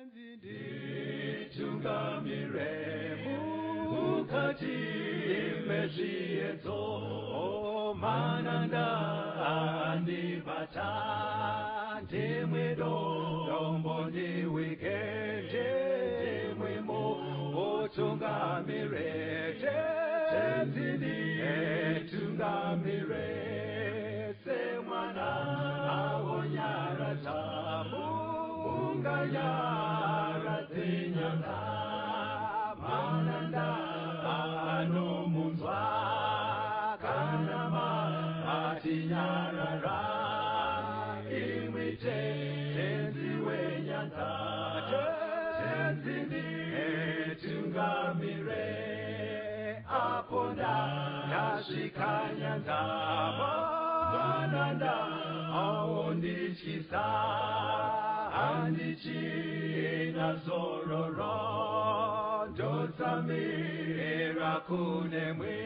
Nditungamire mukati mezviedzo, mananda andibata, ndimwe dombo ndiwike, ndimwe mutungamire, Tenzi nditungamire, semwana awonyaradza munganyaradze nyanga, mananda anomunzwa kana matinyarara, imwi Tenzi wenyanga, Tenzi nditungamire, apo ndasvika nyanza, mananda aondityisa, handichina zororo, ndotsamira kunemwi,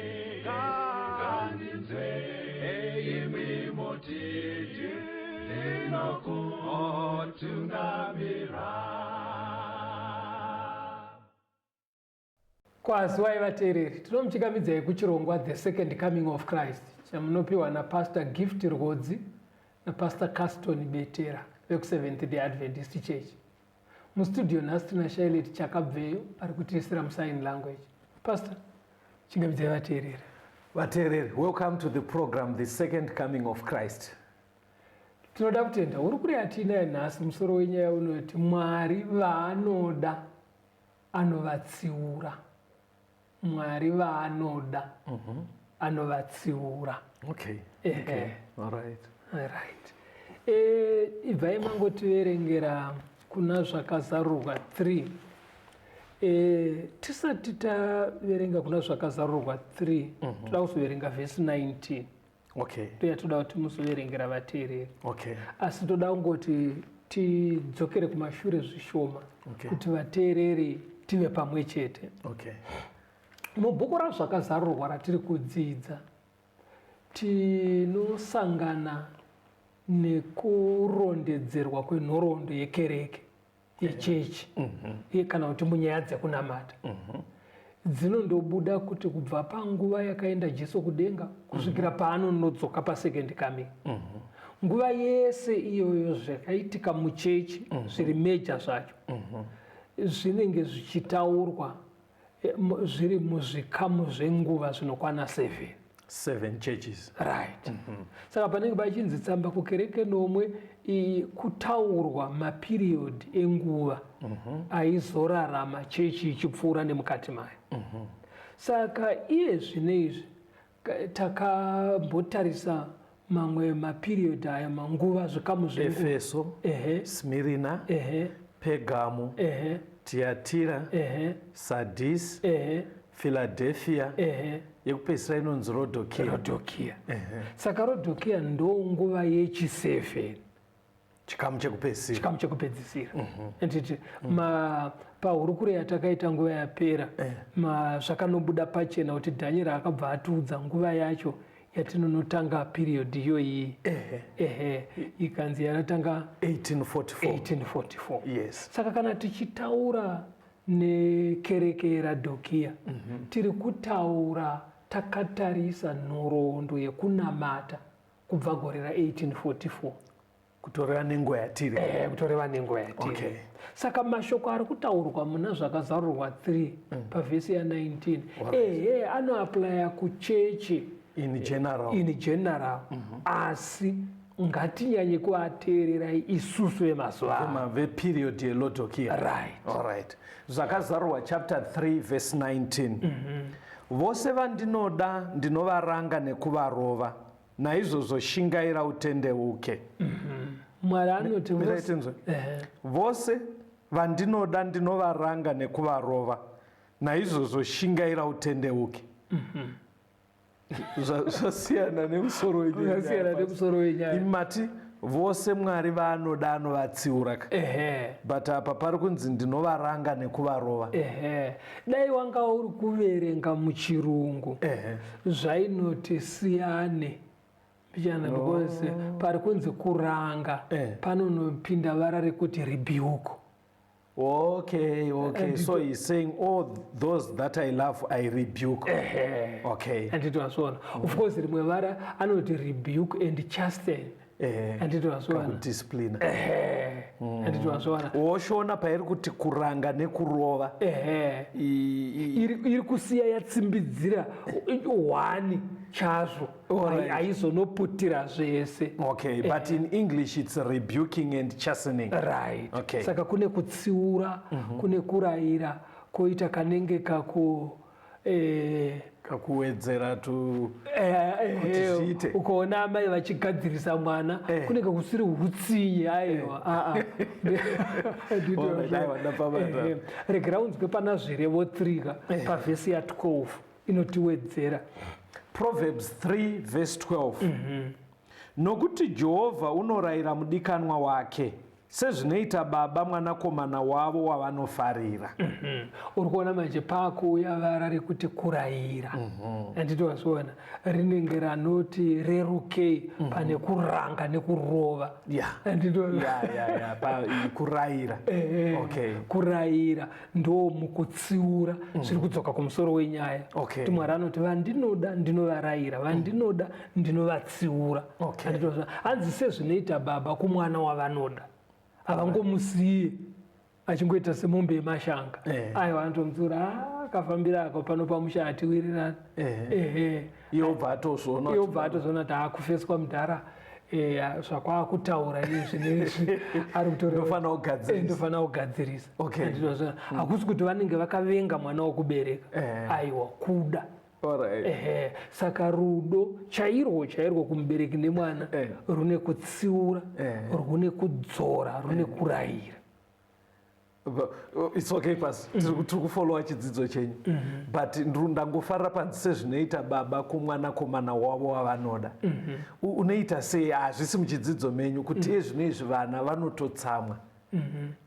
ngandinzwe imwi mutiti ndinokutungamira. Kwaziwai vateereri, tinomuchingamidzai kuchirongwa The Second Coming of Christ chamunopiwa naPastor Gift Rwodzi naPastor Caston Betera vekuSeventh Day Adventist Church. Mustudio nhasi tina Shailet Chakabveyo ari kutiisira musign language. Pastor, chingamidzai vateereri. Vateereri, welcome to the program The Second Coming of Christ. Tinoda kutenda hurukuro yatiinayo nhasi, musoro wenyaya unoti Mwari vaanoda anovatsiura. Mwari vaanoda anovatsiura. Okay. All right. Right. Ibvai mangotiverengera kuna Zvakazarurwa 3. Tisati taverenga kuna Zvakazarurwa 3, toda kuzoverenga vhesi 19. Ndoyatoda kuti muzoverengera vateereri. Asi toda kungoti tidzokere kumashure zvishoma kuti vateereri tive pamwe chete. Mubhuku raZvakazarurwa ratiri kudzidza, tinosangana nekurondedzerwa kwenhoroondo yekereke, yechechi, kana kuti munyaya dzekunamata dzinondobuda kuti kubva panguva yakaenda Jesu kudenga kusvikira paanonodzoka pasecond coming, nguva yese iyoyo zvakaitika muchechi zviri meja zvacho zvinenge zvichitaurwa zviri muzvikamu zvenguva zvinokwana 7. 7 churches. Right. Saka panenge pachinzi tsamba kukereke nomwe, kutaurwa maperiod enguva aizorarama chechi ichipfuura nemukati mayo. Saka iye zvino izvi takambotarisa mamwe maperiod aya, manguva, zvikamu zvenguva. Efeso, Smirina, Pergamo, Tiatira, Sardis, Philadelphia, yekupedzisira inonzi Rodokia. Rodokia. Saka Rodokia ndo nguva yechi7. Chikamu chekupedzisira. Chikamu chekupedzisira. Anditi pahurukuro yatakaita nguva yapera, zvakanobuda pachena kuti Daniel akabva atiudza nguva yacho yatinonotanga period iyoyi. Ehe, ikanzi yanotanga 1844. 1844. Yes. Saka kana tichitaura nekereke yeRadokia, tiri kutaura takatarisa nhoroondo yekunamata kubva gore ra1844. Kutoreva nenguva yatiri. Kutoreva nenguva yatiri. Saka mashoko ari kutaurwa muna Zvakazarurwa 3 pavhesi ya19, ehe, anoaplaya kuchechi in general. In general, asi ngatinyanye kuateererai isusu vemazuva ano. Veperiod yeLodokia. Right. All right. Zvakazarurwa chapter 3 verse 19. Vose vandinoda ndinovaranga nekuvarova, naizvozvo shingaira utendeuke. Mwari anoti Mirai tinzwe. Vose vandinoda ndinovaranga nekuvarova, naizvozvo shingaira utendeuke. Zvasiyana nemusoro wenyaya. Zvasiyana nemusoro wenyaya. Imati vose Mwari vaanoda anovatsiura ka. But apa pari kunzi ndinovaranga nekuvarova. Ehe, dai wanga uri kuverenga muchirungu, zvainoti siyane mbichana, because pari kunzi kuranga panonopinda vara rekuti rebuke. Okay. So he's saying, all those that I love, I rebuke. Okay. Handiti wazviona? Of course, rimwe vara anoti rebuke and chasten. Handiti wazviona? Kakudisciplina. Ehe, handiti wazviona? Woshona pairi kuti kuranga nekurova. Iri kusiya yatsimbidzira hwani chazvo. Haizonoputira zvese. Okay, but in English it's rebuking and chastening. Right. Saka kune kutsiura, kune kurayira, koita kanenge kaku Kakuwedzera tu Kuti zviite. Ukaona amai vachigadzirisa mwana, kunenge kusiri hutsinye, aiwa, aa. Alright, aiwa, ndapabata. Regera unzwe pana Zvirevo 3 pavhesi ya12 inotiwedzera. Proverbs 3 verse 12: Nokuti Jehovha unorayira mudikanwa wake, sezvinoita baba mwanakomana wavo wavanofarira. Uri kuona manje paakuuya vara rekuti kurayira, handiti wazviona? Rinenge ranoti rerukei pane kuranga nekurova. Handiti Ya, kurayira. Kurayira ndo mukutsiura, zviri kudzoka kumusoro wenyaya. Kuti Mwari anoti, vandinoda ndinovarayira, vandinoda ndinovatsiura. Handiti wazviona? Hanzi sezvinoita baba kumwana wavanoda, havangomusiye achingoita semombe yemashanga. Aiwa, anotomutsiura. "Ah, akafambira ako pano pamusha hatiwirirani." Iye obva atozviona. Iye obva atozoona kuti akufeswa mudhara, zvakwakutaura izvi neizvi ari kutoreva. Ndofanira kugadzirisa. Ndofanira kugadzirisa. Handiti? Hakusi kuti vanenge vakavenga mwana wokubereka. Aiwa, kuda. Ehe, saka rudo chairwo chairwo kumubereki nemwana rune kutsiura, rune kudzora, rune kurayira. It's okay, pas tiri kufollowa chidzidzo chenyu, but ndangofarira panzi sezvinoita baba kumwanakomana wavo wavanoda. Unoita sei, hazvisi muchidzidzo menyu, kuti ezvino izvi vana vanototsamwa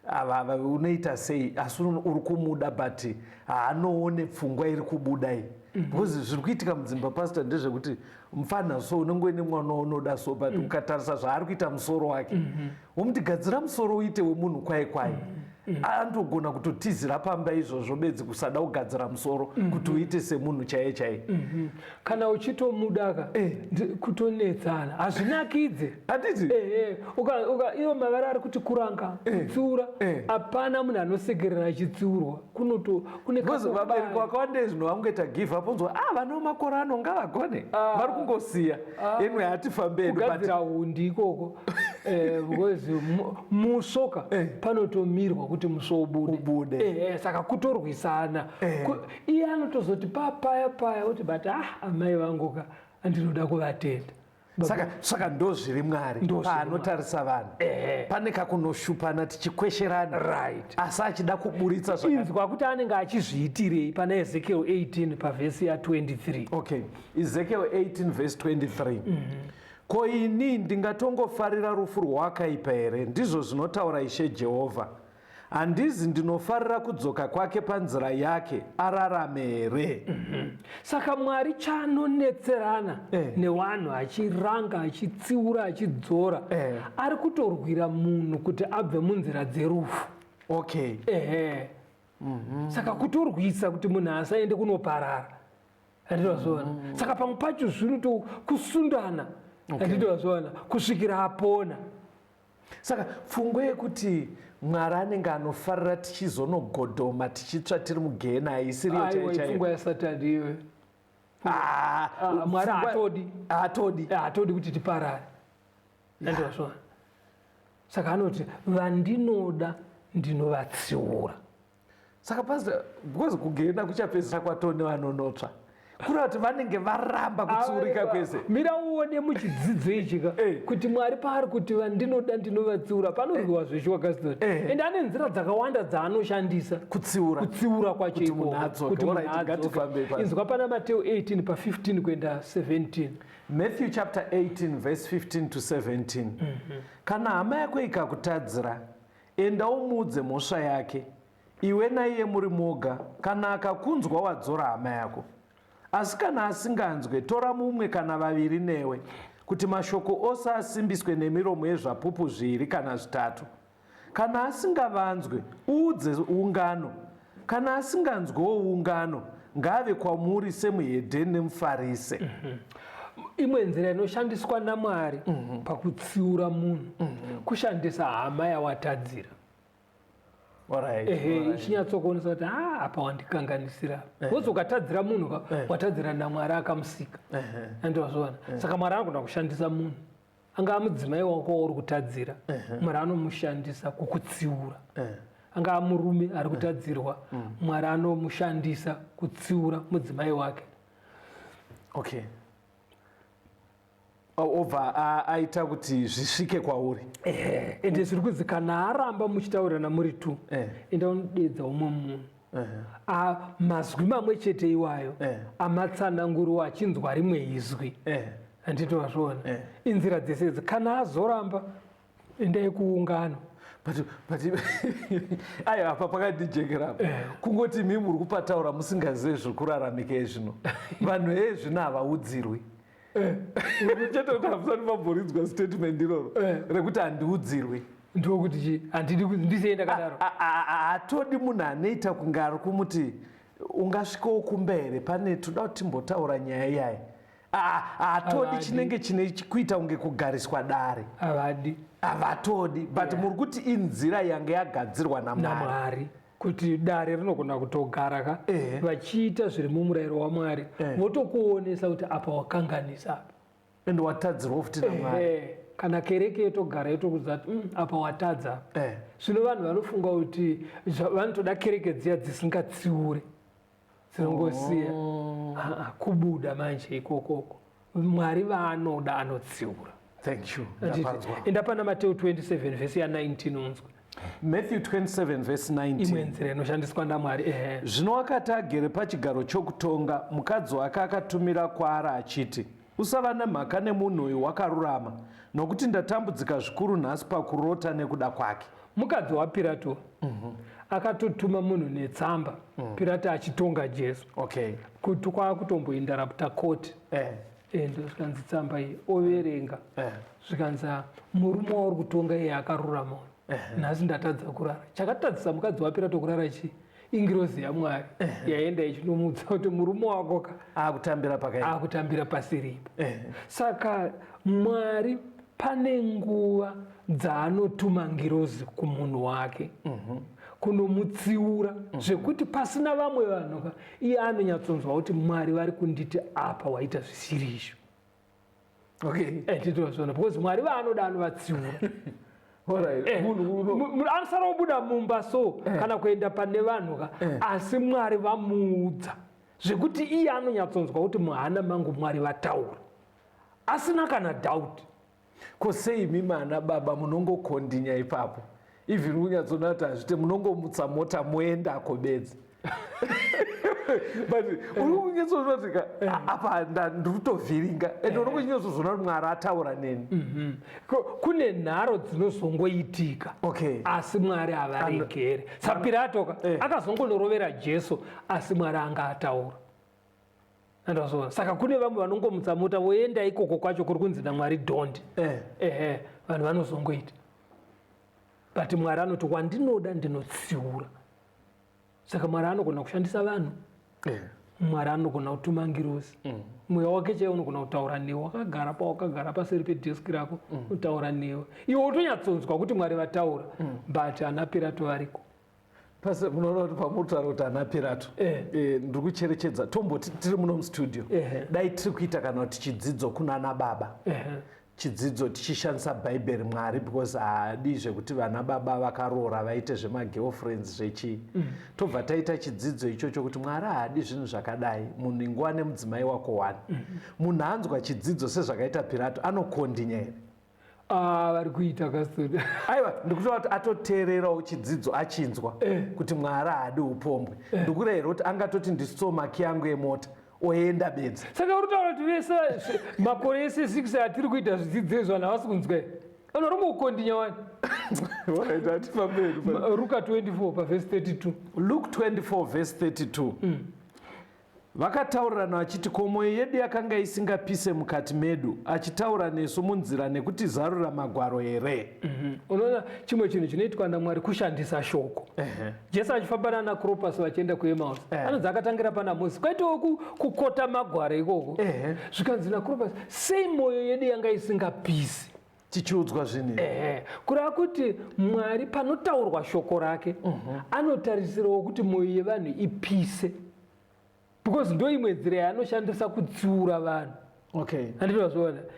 ava, unoita sei? Asi uri kumuda, but haanoone pfungwa iri kubuda iyi, because zviri kuitika mudzimba, pastor, ndezvekuti mufana so unenge uine mwana waunoda so, but ukatarisa zvaari kuita, musoro wake, womuti gadzira musoro uite wemunhu kwai kwai, anotogona kutotizira pamba izvozvo bedzi kusada kugadzira musoro kuti uite semunhu chaiye chaiye. Kana uchitomudaka, kutonetsana hazvinakidze. Handiti? Ehe, iwo mavara ari kuti kuranga, kutsiura, hapana munhu anosekerera achitsiurwa. Kunoto kune Because kakubaya. Vabereki vakawanda zvino vangoita give up, onzwa, ah, vane makore ano ngavagone, vari kungosiya. Anyway, hatifambe hedu, but Kugadzira hundi ikoko, because musoka panotomirwa kuti muso ubude. Ubude. Saka kutorwisana. Iye anotozoti papaya paya kuti, but ah, amai vangu ka, andinoda kuvatenda. Saka ndo zviri Mwari. Ndo zviri. Paanotarisa vanhu, pane kakunoshupana tichikwesherana, asi achida kuburitsa Inzwa kuti anenge achizviitirei pana Ezekiel 18 pavhesi ya23. Okay, Ezekiel 18 verse 23: Ko ini ndingatongofarira rufu rwakaipa here? Ndizvo zvinotaura Ishe Jehovha. Handizi ndinofarira kudzoka kwake panzira yake ararame here? Saka Mwari chaanonetserana nevanhu, achiranga, achitsiura, achidzora, ari kutorwira munhu kuti abve munzira dzerufu. Ehe, saka kutorwisa kuti munhu asaende kunoparara, handiti wazviona? Saka pamwe pacho zvinoto kusundana, handiti wazviona, kusvikira apona. Saka pfungwa yekuti Mwari anenge anofarira tichizonogodhoma, tichitsva, tiri mugehena, haisiriyo. Aiwa. Chaiyo chaiyo. Ipfungwa yaSatani iyoyo. Ah, Ah, Mwari haatodi. Haatodi. Haatodi kuti tiparare, handiti wazviona? Saka anoti, vandinoda ndinovatsiura. Saka pastor, because kugehena kuchapedzisa kwatone vanonotsva, kureva kuti vanenge varamba kutsiurika kwese. Mira uone muchidzidzo ichika kuti Mwari paari kuti vandinoda ndinovatsiura, panorwiwa zveshuwa, Kastori. Ende ane nzira dzakawanda dzaanoshandisa kutsiura. Kutsiura kwacho Kuti munhu ikoko, adzoke. kuti munhu Alright, adzoke. ngatifambei pano. Inzwa pana Mateo 18 pa15 kuenda 17. Matthew chapter 18 verse 15 to 17: Kana hama yako ikakutadzira, enda umuudze mhosva yake, iwe naiye muri moga. Kana akakunzwa, wadzora hama yako. Asi kana asinganzwe, tora mumwe kana vaviri newe, kuti mashoko ose asimbiswe nemiromo yezvapupu zviviri kana zvitatu. Kana asingavanzwe, uudze ungano. Kana asinganzwewo ungano, ngaave kwamuri semuhedheni nemufarise. Imwe nzira inoshandiswa naMwari pakutsiura munhu kushandisa hama yawatadzira. Ehe, ichinyatsokuonesa kuti ah, apa wandikanganisira. Wozi ukatadzira munhu ka, watadzira naMwari akamusika. Andozviona. Saka Mwari anogona kushandisa munhu. Angava mudzimai wako wauri kutadzira, Mwari anomushandisa kukutsiura. Angava murume ari kutadzirwa, Mwari anomushandisa kutsiura mudzimai wake. Okay. Obva aita kuti zvisvike kwauri. Ende zviri kunzi kana aramba muchitaurirana muri two, enda unodedza umwe munhu. Mazwi mamwe chete iwayo amatsananguro achinzwa rimwe izwi. Handiti wazviona? Inzira dzese idzi. Kana azoramba, endai kuungano. But aiwa, apa pakandijekera apa. Kungoti imi muri kupataura musingazive zviri kuraramika ezvino. Vanhu ezvino havaudzirwi. Chete kuti hamusati mamboridzwa statement iroro rekuti handiudzirwi. Ndokuti chi handidi kuti ndisiye ndakadaro. Hatodi munhu anoita kunge ari kumuti ungasvikawo kumberi pane toda kuti timbotaura nyaya iyayi. Hatodi Havadi. chinenge chine kuita kunge kugariswa dare. Havadi. Havatodi, but muri kuti inzira yange yagadzirwa naMwari. NaMwari. Kuti dare rinogona kutogara ka vachiita zviri mumurayiro waMwari, votokuonesa kuti apa wakanganisa apa. Ende watadzirwa futi naMwari. Kana kereke yotogara yotokudza kuti apa watadza. Zvino vanhu vanofunga kuti vanotoda kereke dziya dzisingatsiure, dzinongosiya. Kubuda manje ikokoko. Mwari vaanoda anotsiura. Thank you. Handiti? Ndapanzwa. Enda pana Mateo 27 vhesi ya 19 unzwe. Matthew 27 verse 19. Imwe nzira inoshandiswa naMwari. Zvino wakati agere pachigaro chokutonga, mukadzi wake akatumira kwaari achiti, usava nemhaka nemunhu uyu wakarurama, nokuti ndatambudzika zvikuru nhasi pakurota nekuda kwake. Mukadzi waPirato akatotuma munhu netsamba, Pirato achitonga Jesu. Kuti kwakutombointerrupta court. Ende zvikanzi tsamba iyi overenga. Zvikanzi murume wauri kutonga iye akarurama uyu. Nhasi ndatadza kurara. Chakatadzisa mukadzi waPirato kurara chii? Ingirozi yaMwari yaenda ichinomudza kuti murume wako ka akutambira pakaipa. Akutambira pasiripo. Saka Mwari pane nguva dzaanotuma ngirozi kumunhu wake kunomutsiura zvekuti pasina vamwe vanhu ka, iye anonyatsonzwa kuti Mwari vari kunditi apa waita zvisiri izvo. Titozviona because Mwari vaanoda anovatsiura. Anosara kubuda mumba so kana kuenda pane vanhu ka, asi Mwari vamuudza zvekuti iye anonyatsonzwa kuti muhana mangu Mwari vataura asina kana doubt. Ko sei imi mana baba munongokondinya ipapo? Even kunyatsoona kuti hazvite, munongomutsa mota moendako bedzi. But uri kunyatsoona kuti apa ndiri kutovhiringa. Ende uri kunyatsozoona kuti Mwari ataura neni. Kune nharo dzinozongoitika. Asi Mwari havaregere. SaPirato ka, akazongonorovera Jesu, asi Mwari anga ataura. Andazvoona. Saka kune vamwe vanongomutsa mota voenda ikoko kwacho kuri kunzi naMwari don't. Ehe, vanhu vanozongoita. But Mwari anoti wandinoda ndinotsiura. Saka Mwari anogona kushandisa vanhu. Mwari anogona kutuma ngirozi. Mweya wake chaiwo unogona kutaura newe wakagara pawakagara paseri pedesk rako, kutaura newe. Iwe wotonyatsonzwa kuti Mwari vataura, but ana Pirato variko. Pasi munoona kuti pamutaura kuti ana Pirato, ndiri kucherechedza tomboti tiri muno mustudio. Dai tiri kuita kana kuti chidzidzo kunana baba. Chidzidzo tichishandisa Bhaibheri Mwari, because haadi zvekuti vana baba vakaroora vaite zvemagirlfriends zvechii. Tobva taita chidzidzo ichocho kuti Mwari haadi zvinhu zvakadai, munhu inguva nemudzimai wako one. Munhu anzwa chidzidzo sezvakaita Pirato anokondinya here? Vari kuita custody. Aiwa, ndikutora kuti atoteererawo chidzidzo achinzwa kuti Mwari haadi upombwe. Ndikureva kuti angatoti ndisomaki yangu yemota oenda bedzi. Saka uri kutaura kuti vese makore ese 6 atiri kuita zvidzidzo izvo vanhu havasi kunzwa here? Vanhu vari kungokondinya wani. Alright, hatifambei. Luka 24 pavhesi 32. Luke 24 verse 32. Vakataurirana vachiti, ko mwoyo yedu yakanga isingapise mukati medu, achitaura nesu munzira nekutizarurira magwaro here? Unoona chimwe chinhu chinoitwa naMwari kushandisa shoko. Jesu achifamba nana Cropus vachienda kuEmaus, anonzi akatangira pana Mozisi, kwaitawo kukota magwaro ikoko. Zvikanzi naCropus, sei mwoyo yedu yanga isingapisi tichiudzwa zvinhu? Kureva kuti Mwari panotaurwa shoko rake anotarisirawo kuti mwoyo yevanhu ipise, because ndo imwe nzira yaanoshandisa kutsiura vanhu. Handiti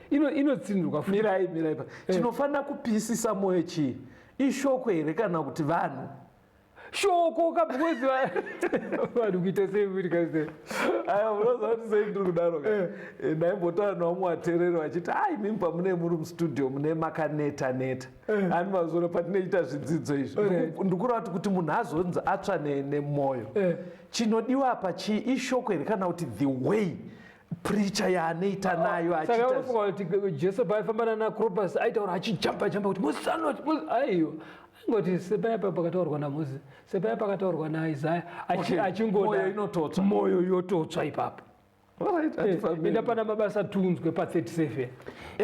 Inotsindirwa futi. Mirai, mirai pa. Chinofanira kupisisa mwoyo chii? Ishoko here kana kuti vanhu? Shoko ka, because vanhu kuita sei muri kase? Aya, munoziva kuti sei ndiri kudaro ka? Ndaimbotaura nevamwe vateereri vachiti, ai, mimi pamune muri mustudio mune makaneta neta ani mazuro patinoita zvidzidzo izvi. Ndikureva kuti munhu azonzi atsva nemwoyo, chinodiwa apa chii? Ishoko here kana kuti the way preacher yaanoita nayo? Saka achiita unofunga kuti Jesu paaifamba nana Cropus aitaura achijamba jamba kuti Mozisi anoti aiwa, aingoti sepaya pa pakataurwa naMozisi, sepaya pakataurwa naIsaya. Achingoda Mwoyo inototsva. Mwoyo yototsva ipapo. Alright, hatifambei. Enda pana Mabasa tunzwe pa37.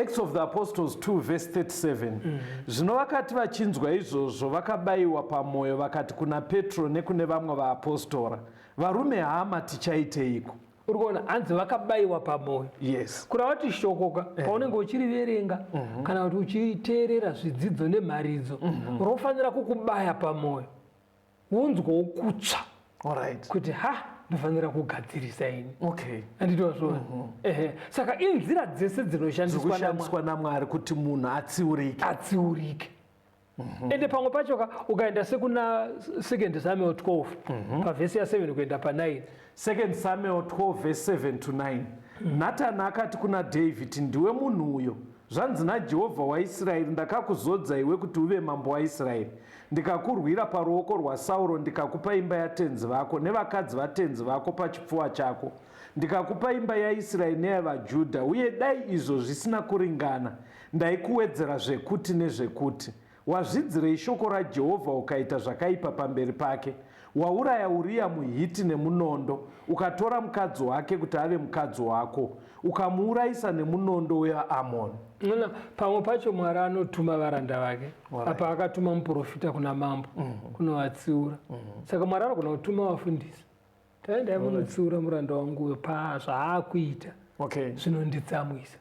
Acts of the Apostles 2 verse 37. Zvino vakati vachinzwa izvozvo, vakabayiwa pamwoyo, vakati kuna Petro nekune vamwe vaapostora, "Varume hama, tichaiteiko?" Uri kuona, hanzi vakabayiwa pamwoyo. Kureva kuti shoko ka, paunenge uchiriverenga kana kuti uchiteerera zvidzidzo nemharidzo, rofanira kukubaya pamwoyo, wonzwawo kutsva kuti ha, ndofanira kugadzirisa ini. Handiti wazviona? Ehe, saka inzira dzese dzinoshandiswa naMwari Dzikushandiswa naMwari kuti munhu atsiurike. Atsiurike. Ende pamwe pacho ka, ukaenda sekuna Second Samuel 12 pavhesi ya7 kuenda pa9. 2 Samuel 12 verse 7 to 9. Natani akati kuna David, "Ndiwe munhu uyo! Zvanzi naJehovha waIsraeri, ndakakuzodza iwe kuti uve mambo waIsraeri, ndikakurwira paruoko rwaSauro, ndikakupa imba yatenzi vako nevakadzi vatenzi vako pachipfuva chako, ndikakupa imba yaIsraeri neyavaJudha. Uye dai izvo zvisina kuringana, ndaikuwedzera zvekuti nezvekuti. Wazvidzirei shoko raJehovha ukaita zvakaipa pamberi pake? Wauraya Uriya muHiti nemunondo, ukatora mukadzi wake kuti ave mukadzi wako, ukamuurayisa nemunondo wevaAmoni." Unoona, pamwe pacho Mwari anotuma varanda vake. Apa akatuma muprofita kuna mambo kunovatsiura. Saka Mwari anogona kutuma vafundisi, "Taendai munotsiura muranda wangu uyo pazvaakuita zvinonditsamwisa."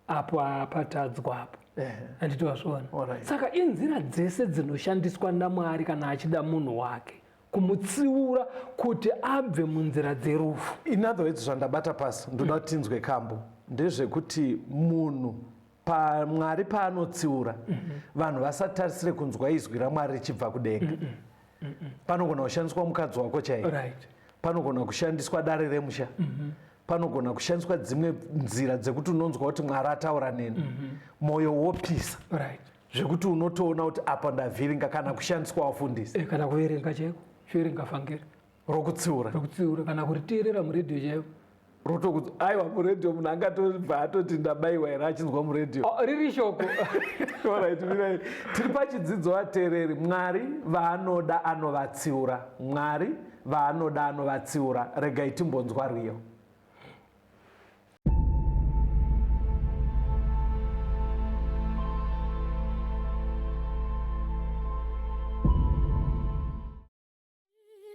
Apo hapatadzwa apo, handiti wazviona? Saka inzira dzese dzinoshandiswa naMwari kana achida munhu wake kumutsiura kuti abve munzira dzerufu. In other words, zvandabata pasi, ndoda kuti tinzwe kambo, ndezvekuti munhu paMwari paanotsiura, vanhu vasatarisire kunzwa izwi raMwari richibva kudenga. Panogona kushandiswa mukadzi wako chaiye, panogona kushandiswa dare remusha, panogona kushandiswa dzimwe nzira dzekuti unonzwa kuti Mwari ataura neni, mwoyo wopisa zvekuti unotoona kuti apa ndavhiringa, kana kushandiswa wafundisi. Kana kuverenga chaiko, chiverenga vhangeri rokutsiura. Rokutsiura, kana kuriteerera muredhiyo chaiko. Rotokuti aiwa, muredhiyo munhu angatobva atoti ndabayiwa here achinzwa muredhiyo? Oh, riri shoko. Alright, mirai. Tiri pachidzidzo, vateereri. Mwari vaanoda anovatsiura. Mwari vaanoda anovatsiura. Regai timbonzwa rwiyo.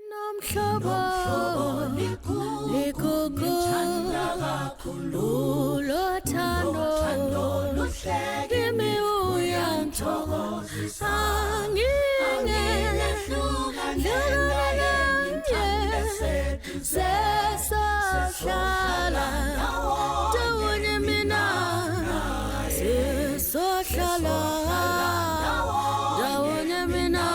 Nomhlobo ligugu ulothando kimi uyangithokozisa, angingehlukane sesohlala ndawonye mina, sesohlala ndawonye mina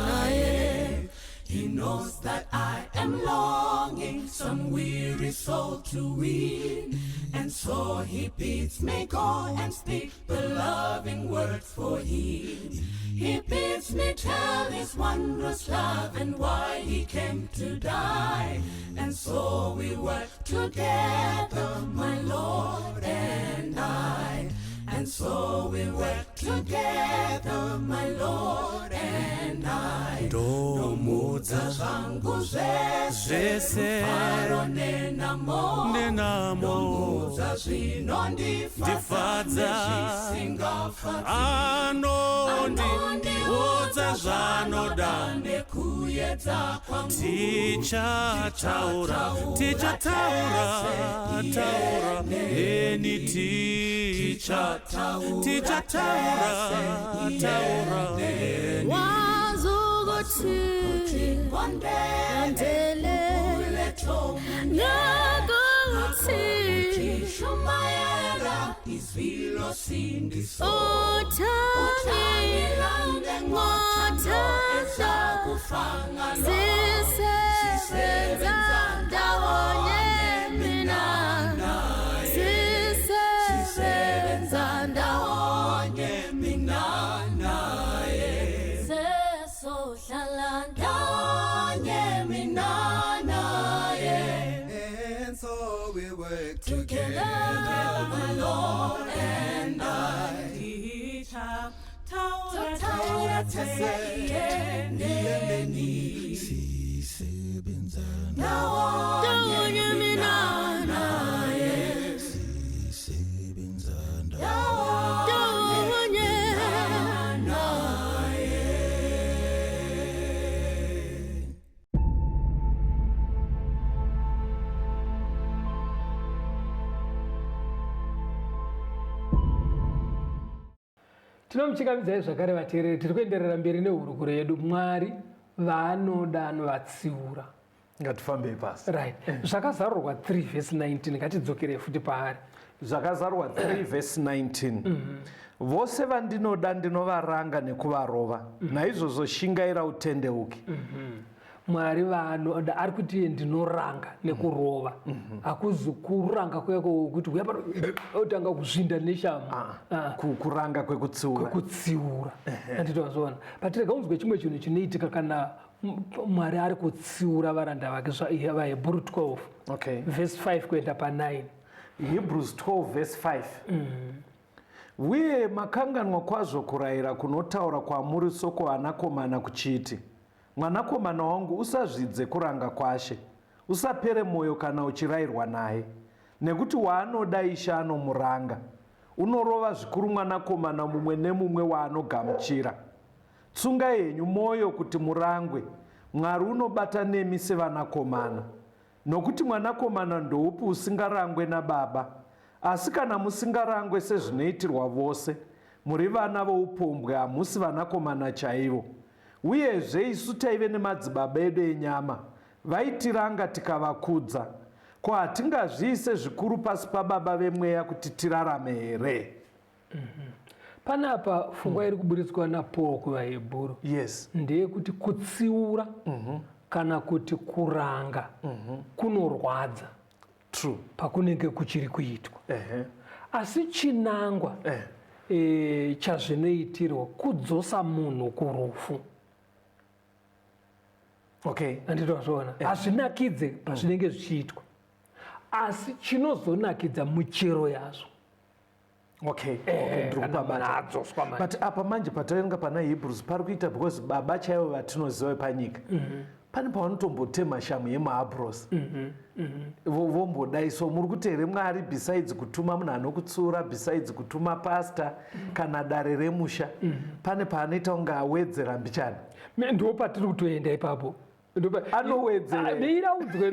naye. He knows that I am longing some weary soul to win. And so he bids me go and speak the loving words for him. He bids me tell his wondrous love and why he came to die. And so we work together, my Lord and I. And so we work together, my Lord and I. Ndomuudza zvangu zvese, Zvese. rufaro nenhamo. Nenhamo. Ndomuudza zvinondifadza Ndifadza. nezvisingafadzi. Anondiudza zvaanoda. Nekuyedza kwangu. Tichataura, tichataura, taura, eni ticha, tichataura, taura, eni. Wazukuthi Ngondele andele ngakuthi Shumayela izwi losindiso. uthani ngothando sisebenza ndawonye mina sisebenza ndawonye Mina naye sesohlala ndawonye mina naye. And so we work Together, my Lord and I. Taura tese neni. Sisebenza ndawonye mina Naye. sisebenza ndawonye Tinomuchingamidzai zvakare vateereri, tiri kuenderera mberi nehurukuro yedu. Mwari vaanoda anovatsiura. Ngatifambei pasi. Right, Zvakazarurwa 3 vhesi 19, ngatidzokerei futi paari. Zvakazarwa 3 vhesi 19. Vose vandinoda ndinovaranga nekuvarova, naizvozvo shingaira utendeuke. Mwari vaanoda ari kuti iye ndinoranga nekurova. Hakuzi kuranga kuya kuti uya pano otanga kuzvinda neshamu. Ah. Kuranga kwekutsiura. Kwekutsiura, anditozviona. But rega unzwe chimwe chinhu chinoitika kana Mwari ari kutsiura varanda vake, vaHebhuru 12 Okay. vhesi 5 kuenda pa9. Hebrews 12 verse 5. Uye makanganwa kwazvo kurayira kunotaura kwamuri sokwavanakomana kuchiti, mwanakomana wangu, usazvidze kuranga kwaShe, usapere mwoyo kana uchirayirwa naye, nekuti waanoda Ishe anomuranga, unorova zvikuru mwanakomana mumwe nemumwe waanogamuchira. Tsungai henyu mwoyo kuti murangwe, Mwari unobata nemi sevanakomana. Nokuti mwanakomana ndoupi usingarangwe nababa? Asi kana musingarangwe sezvinoitirwa vose, muri vana voupombwe, hamusi vanakomana chaivo. Uyezve isu taive nemadzibaba edu enyama, vaitiranga tikavakudza. Ko hatingazviise zvikuru pasi pababa vemweya kuti tirarame here? Panapa pfungwa iri kuburitswa naPaul kuvaHebhuru ndeyekuti kutsiura kana kuti kuranga kunorwadza True. pakunenge kuchiri kuitwa. Asi chinangwa chazvinoitirwa kudzosa munhu kurufu. Okay. Anditozviona, hazvinakidze pazvinenge zvichiitwa, asi chinozonakidza muchero yazvo. Okay. Okay, ndiri Kana munhu kupabata. adzoswa manje. But apa manje pataverenga pana Hebrews pari kuita because baba chaivo vatinoziva panyika pane pavanotombotema shamu yemaabros vombodai. So muri kuti here Mwari, besides kutuma munhu anokutsiura, besides kutuma pasta kana dare remusha, pane paanoita kunge awedzera mbichana? Ndo patiri kutoenda ipapo. Anowedzera. Ah, miraudzwe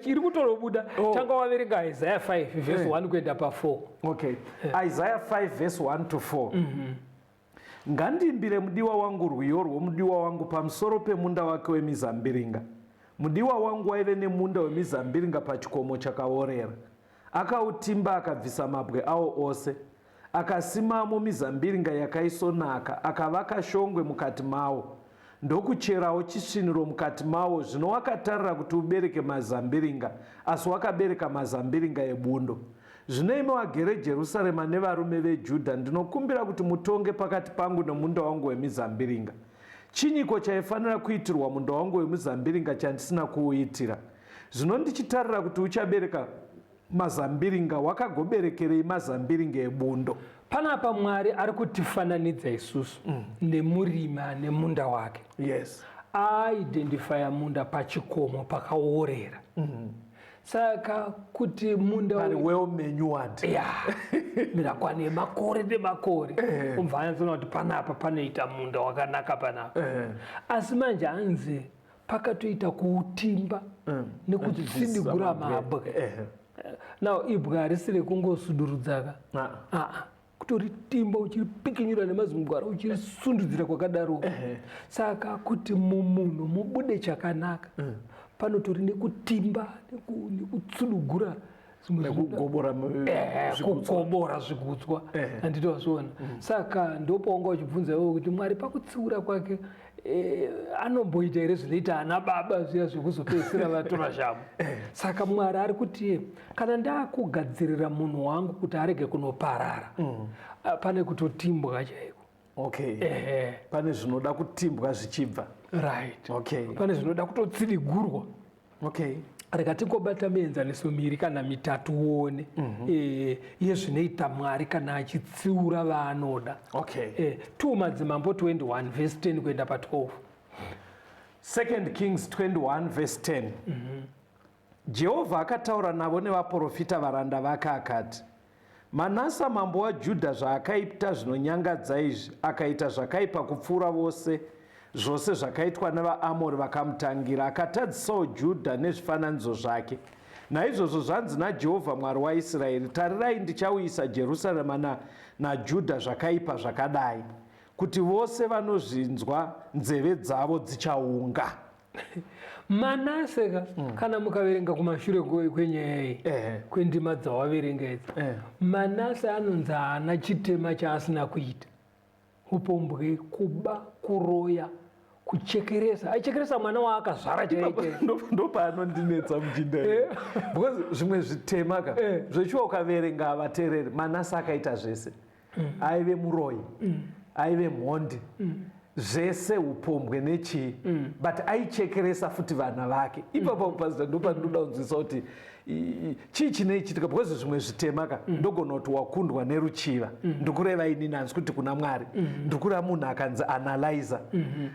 iri kutorobuda. Tanga waverenga Isaiah 5 vhesi 1 kuenda pa4. Okay, Isaiah 5 verse 1 to 4. Ngandiimbire mudiwa wangu rwiyo rwomudiwa wangu pamusoro pemunda wake wemizambiringa. Mudiwa wangu waive nemunda wemizambiringa pachikomo chakaorera. Akautimba akabvisa mabwe awo ose, akasimamo mizambiringa yakaisonaka, akavaka shongwe mukati mawo, ndokucherawo chisviniro mukati mawo. Zvino wakatarira kuti ubereke mazambiringa, asi wakabereka mazambiringa ebundo. Zvino imi wagere Jerusarema nevarume veJudha, ndinokumbira kuti mutonge pakati pangu nemunda wangu wemizambiringa. Chinyiko chaifanira kuitirwa munda wangu wemizambiringa chandisina kuuitira? Zvino ndichitarira kuti uchabereka mazambiringa, wakagoberekerei mazambiringa ebundo? Panapa Mwari ari kutifananidza isusu nemurimi ane munda wake. Aidentifya munda pachikomo pakaorera. Saka kuti munda Pari well manured. Ya, mirakwane yemakore nemakore, ubva anyatsoona kuti panapa panoita munda wakanaka panapa. Asi manje hanzi pakatoita kuutimba nekutsindigura mabwe. Now ibwe harisi rekungosudurudzaka. Aa, kutoritimba uchiripikinyura nemazimugwara, uchirisundudzira kwakadaro. Saka kuti mumunhu mubude chakanaka, panotori nekutimba, nekutsudugura zvimwe Nekugobora zvigutswa. Kugobora zvigutswa. Handiti wazviona? Saka ndopaunga uchibvunza iwewe kuti Mwari pakutsiura kwake anomboita here zvinoita ana baba zviya zvekuzopedzisira vatora shamu? Saka Mwari ari kuti kana ndakugadzirira munhu wangu kuti arege kunoparara, pane kutotimbwa chaiko. Pane zvinoda kutimbwa zvichibva. Pane zvinoda kutotsidigurwa. Rega tingobata mienzaniso miviri kana mitatu uone yezvinoita Mwari kana achitsiura vaanoda. 2 Madzimambo 21 verse 10 kuenda pa12. Second Kings 21 verse 10. Jehovha akataura navo nevaprofita varanda vake akati, Manasa mambo waJudha zvaakaita zvinonyangadza izvi, akaita zvakaipa kupfuura vose zvose zvakaitwa nevaAmori vakamutangira, akatadzisawo Judha nezvifananidzo zvake. Naizvozvo zvanzi naJehovha Mwari waIsraeri, Tarirai, ndichauyisa Jerusarema naJudha zvakaipa zvakadai, kuti vose vanozvinzwa nzeve dzavo dzichaunga. Manase ka, kana mukaverenga kumashure kwenyaya iyi, kwendima dzawaverenga idzi, Manase anonzi haana chitema chaasina kuita: upombwe, kuba, kuroya, kuchekeresa. Aichekeresa mwana waakazvara chaiche. Ndopaanondinetsa muchinda, because zvimwe zvitema ka, zvechiwa ukaverenga vateereri, Manase akaita zvese. Aive muroyi, aive mhondi, zvese, upombwe nechii, but aichekeresa futi vana vake ipapo. Pastor, ndopandinoda kunzwisa kuti chii chinoichitika, because zvimwe zvitema ka, ndogona kuti wakundwa neruchiva. Ndikureva inini, hanzi kuti kuna Mwari, ndikureva munhu akanzi analyzer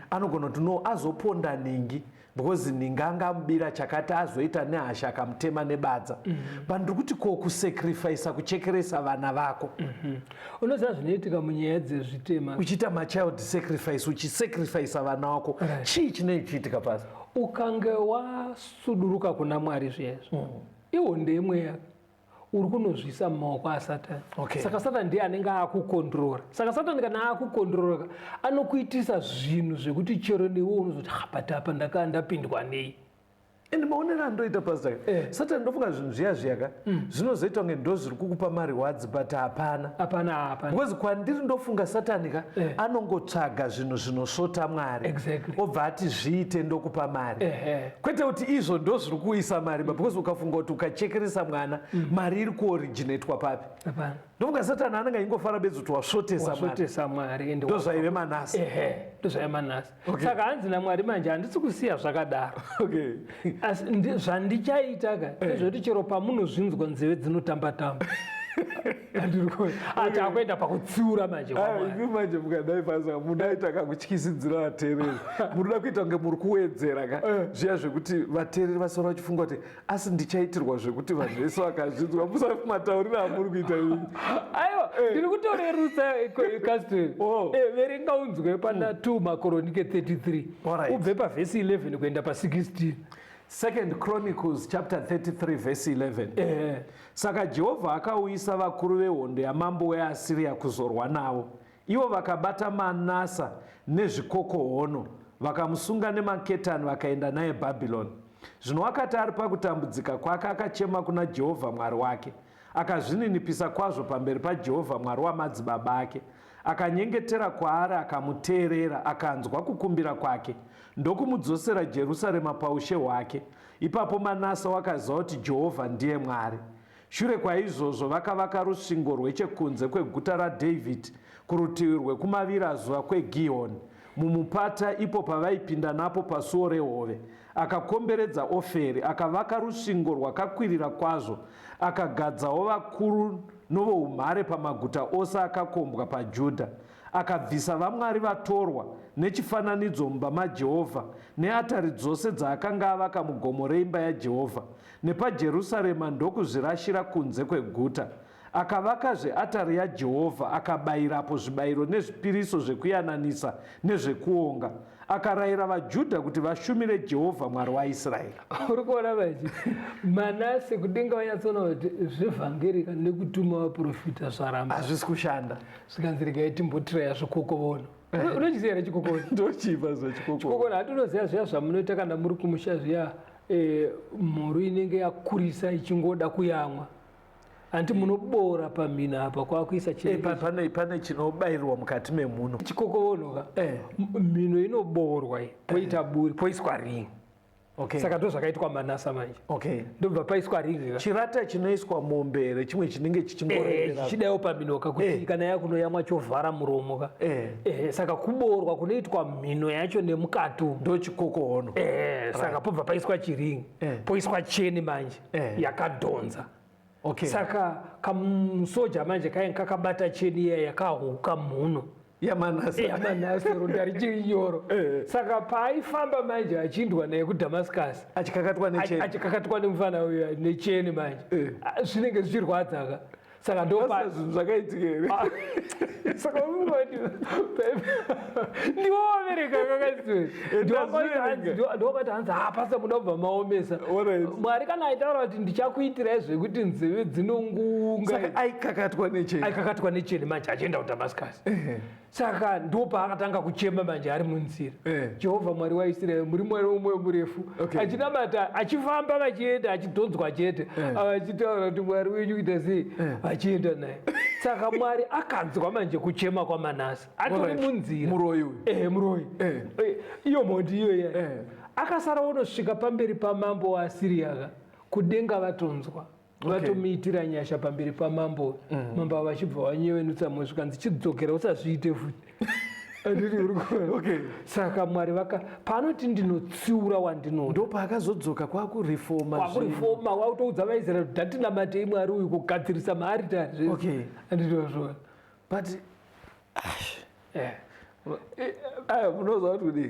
anogona kuti no, azoponda ningi because ningi angamubira chakati, azoita nehasha akamutema nebadza. But ndiri kuti ko kusacrifica, kuchekeresa vana vako? Unoziva zvinoitika munyaya dzezvitema? Uchiita machild sacrifice, uchisacrifica vana vako. Chii chinenge chichiitika pasi? Ukange wasuduruka kuna Mwari zviyezvo, ihonde yemweya, uri kunozvisa mumaoko aSatani. Saka Satani ndiye anenge akukondrora. Saka Satani kana akukondrora, anokuitisa zvinhu zvekuti chero newe unozoti, "Ha, but apa ndakaa ndapindwa nei?" And maonero andoita, pastor, Satani, ndofunga zvinhu zviya zviya ka, zvinozoita kunge ndo zviri kukupa marewards, but hapana. Hapana, hapana. Because kwandiri ndofunga Satani ka, anongotsvaga zvinhu zvinosvota Mwari, obva ati zviite, ndokupa mari. Kwete kuti izvo ndo zviri kuisa mari ba, because ukafunga kuti ukachekeresa mwana, mari iri kuoriginatwa papi? Hapana. Ndofunga Satani anenge aingofara bedzi kuti wasvotesa Mwari. Wasvotesa Mwari ende Ndozvaive Manase. Ehe, ndozvaive Manase. Saka hanzi naMwari manje, handisi kusiya zvakadaro, asi zvandichaita ka ndezvekuti chero pamunozvinzwa nzeve dzinotamba tamba. Ati akuenda pakutsiura manje kwaMwari. Imi manje mukadai pasa munoita kakutyisidzira vateereri, munoda kuita kunge muri kuwedzera ka zviya zvekuti vateereri vasara vachifunga kuti asi ndichaitirwa zvekuti vanhu vese vakazvinzwa. Musamatauriro amuri kuita imi. Aiwa, ndiri kutorerutsa, Caston. Oh. Verenga unzwe pana 2 Makoronike 33, ubve pavhesi 11 kuenda pa16. Second Chronicles chapter 33 verse 11. Saka Jehovha akauyisa vakuru vehondo yamambo weAsiriya kuzorwa navo. Ivo vakabata Manasa nezvikokohono, vakamusunga nemaketani, vakaenda naye Bhabhironi. Zvino akati ari pakutambudzika kwake, akachema kuna Jehovha Mwari wake, akazvininipisa kwazvo pamberi paJehovha Mwari wamadzibaba ake. Akanyengetera kwaari, akamuteerera, akanzwa kukumbira kwake, ndokumudzosera Jerusarema paushe hwake. Ipapo Manasa wakaziva kuti Jehovha ndiye Mwari. Shure kwaizvozvo vakavaka rusvingo rwechekunze kweguta raDhavhidhi kurutivi rwekumavirazuva kweGihoni. Mumupata ipo pavaipinda napo pasuo rehove. Akakomberedza Oferi, akavaka rusvingo rwakakwirira kwazvo, akagadzawo vakuru novoumhare pamaguta ose akakombwa paJudha. Akabvisa vamwari vatorwa nechifananidzo mumba maJehovha, neatari dzose dzaakanga avaka mugomo reimba yaJehovha, nepaJerusarema ndokuzvirashira kunze kweguta. Akavakazve atari yaJehovha, akabayirapo zvibayiro nezvipiriso zvekuyananisa nezvekuonga. Akarayira vaJudha kuti vashumire Jehovha Mwari waIsraeri. Uri kuona manje Manase kudenga vanyatsoona kuti zvevhangeri kana nekutuma vaprofita zvaramba. Hazvisi kushanda. Zvikanzi regai timbotiraya zvikokovono. Unochiziva here chikokovono? Ndochiva zvechikokovono. Chikokovono hatinoziva zviya zvamunoita kana muri kumusha zviya mhuru inenge yakurisa ichingoda kuyamwa. Hanti munoboora pamhino apa kwakuisa pane chinobairwa mukati memhuno. Chikokovono ka. Mhino inoboorwa iyi, poita buri, poiswa ring. Saka ndozvakaitwa Manasa manje. Ndobva paiswa ring ka. Chirata chinoiswa mombe here chimwe chinenge chichingorembera? Chichidawo pamhino ka kuti kana yakunoyamwa chovhara muromo ka. Saka kuboorwa kunoitwa mhino yacho nemukati umu. Ndochikokohono. Saka pobva paiswa chiring. Poiswa cheni manje yakadhonza. Saka kamusoja manje kainge kakabata cheni iya yakahuka mhuno. YaManase. YaManase ronda richiri nyoro. Saka paaifamba manje achiindwa naye kuDamascus. Achikakatwa necheni. Achikakatwa nemufana uyu necheni manje. Zvinenge zvichirwadza ka. Saka ndo pa Zvinhu zvakaitika here? Saka unongoti ndiwo wavereka kakazwe. Ndiwo wakati hanzi hapasa muda kubva maomesa. Mwari kana aitaura kuti ndichakuitirai zvekuti nzeve dzinongunga. Saka aikakatwa necheni. Aikakatwa necheni manje achienda kuDamascus. Saka ndipo paakatanga kuchema manje ari munzira. Jehovha Mwari waIsraeri muri Mwari womwoyo murefu. Achinamata achifamba vachienda achidhonzwa chete. Achitaura kuti Mwari wenyu kuita sei vachienda naye. Saka Mwari akanzwa manje kuchema kwaManase. Atori munzira. Muroyi uyu. Muroyi. Iyo mhondi iyo iya. Akasara onosvika pamberi pamambo waAsiria ka. Kudenga vatonzwa. Vatomuitira nyasha pamberi pamambo. Mambo vachibva vanyevenutsa mwoyo zvikanzi chidzokera usazviite futi. Anditi uri kuona? Saka Mwari vaka paanoti ndinotsiura wandinoda. Ndopaakazodzoka kwakurefoma. Kwakurefoma wakutoudza vaIsraeri kuti ndatinamatei Mwari uyu kugadzirisa maaritari. Anditi wazviona. But aya munoziva kuti kudii?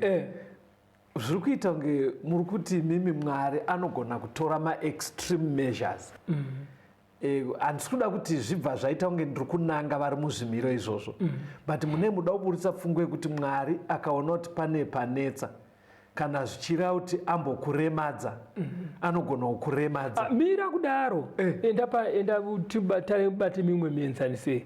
Zviri kuita kunge muri kuti mimi Mwari anogona kutora ma-extreme measures. Handisi kuda kuti zvibva zvaita kunge ndiri kunanga vari muzvimiro izvozvo. But mune muda kuburitsa pfungwa yekuti Mwari akaona kuti pane panetsa, kana zvichireva kuti ambokuremadza, anogona kukuremadza. Mira kudaro. Enda pa, enda tibate mimwe mienzaniso.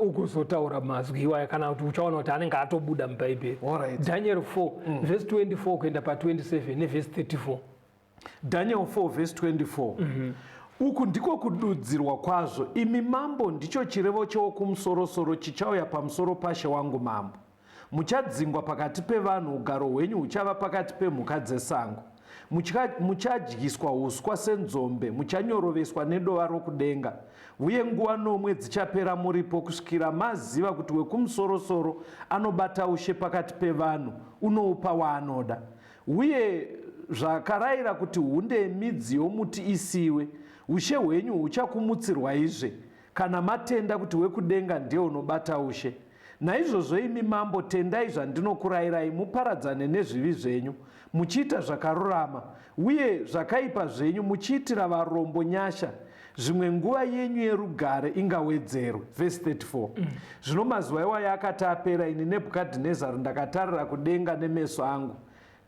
Ugozotaura mazwi iwaya kana kuti uchaona kuti anenge atobuda muBhaibheri. Daniel 4 verse 24 kuenda pa 27 ne verse 34. Daniel 4 verse 24. Uku ndiko kududzirwa kwazvo. Imi mambo ndicho chirevo chewokumusoro-soro chichauya pamusoro pashe wangu mambo. Muchadzingwa pakati pevanhu, ugaro hwenyu huchava pakati pemhuka dzesango. Muchadyiswa uswa senzombe, muchanyoroveswa nedova rokudenga. Uye nguva nomwe dzichapera muripo kusvikira maziva kuti wekumusoro-soro anobata ushe pakati pevanhu, unoupa waanoda. Uye zvakarayira kuti hunde yemidzi yomuti isiwe, ushe hwenyu huchakumutsirwaizve, kana matenda kuti wekudenga ndiye unobata ushe. Naizvozvo imi mambo, tendai zvandinokurayirai, muparadzane nezvivi zvenyu, muchiita zvakarurama, uye zvakaipa zvenyu muchiitira varombo nyasha, zvimwe nguva yenyu yerugare ingawedzerwe. Vhesi 34. Zvino mazuva iwayo akati apera, ini Nebhukadhinezari ndakatarira kudenga nemeso angu,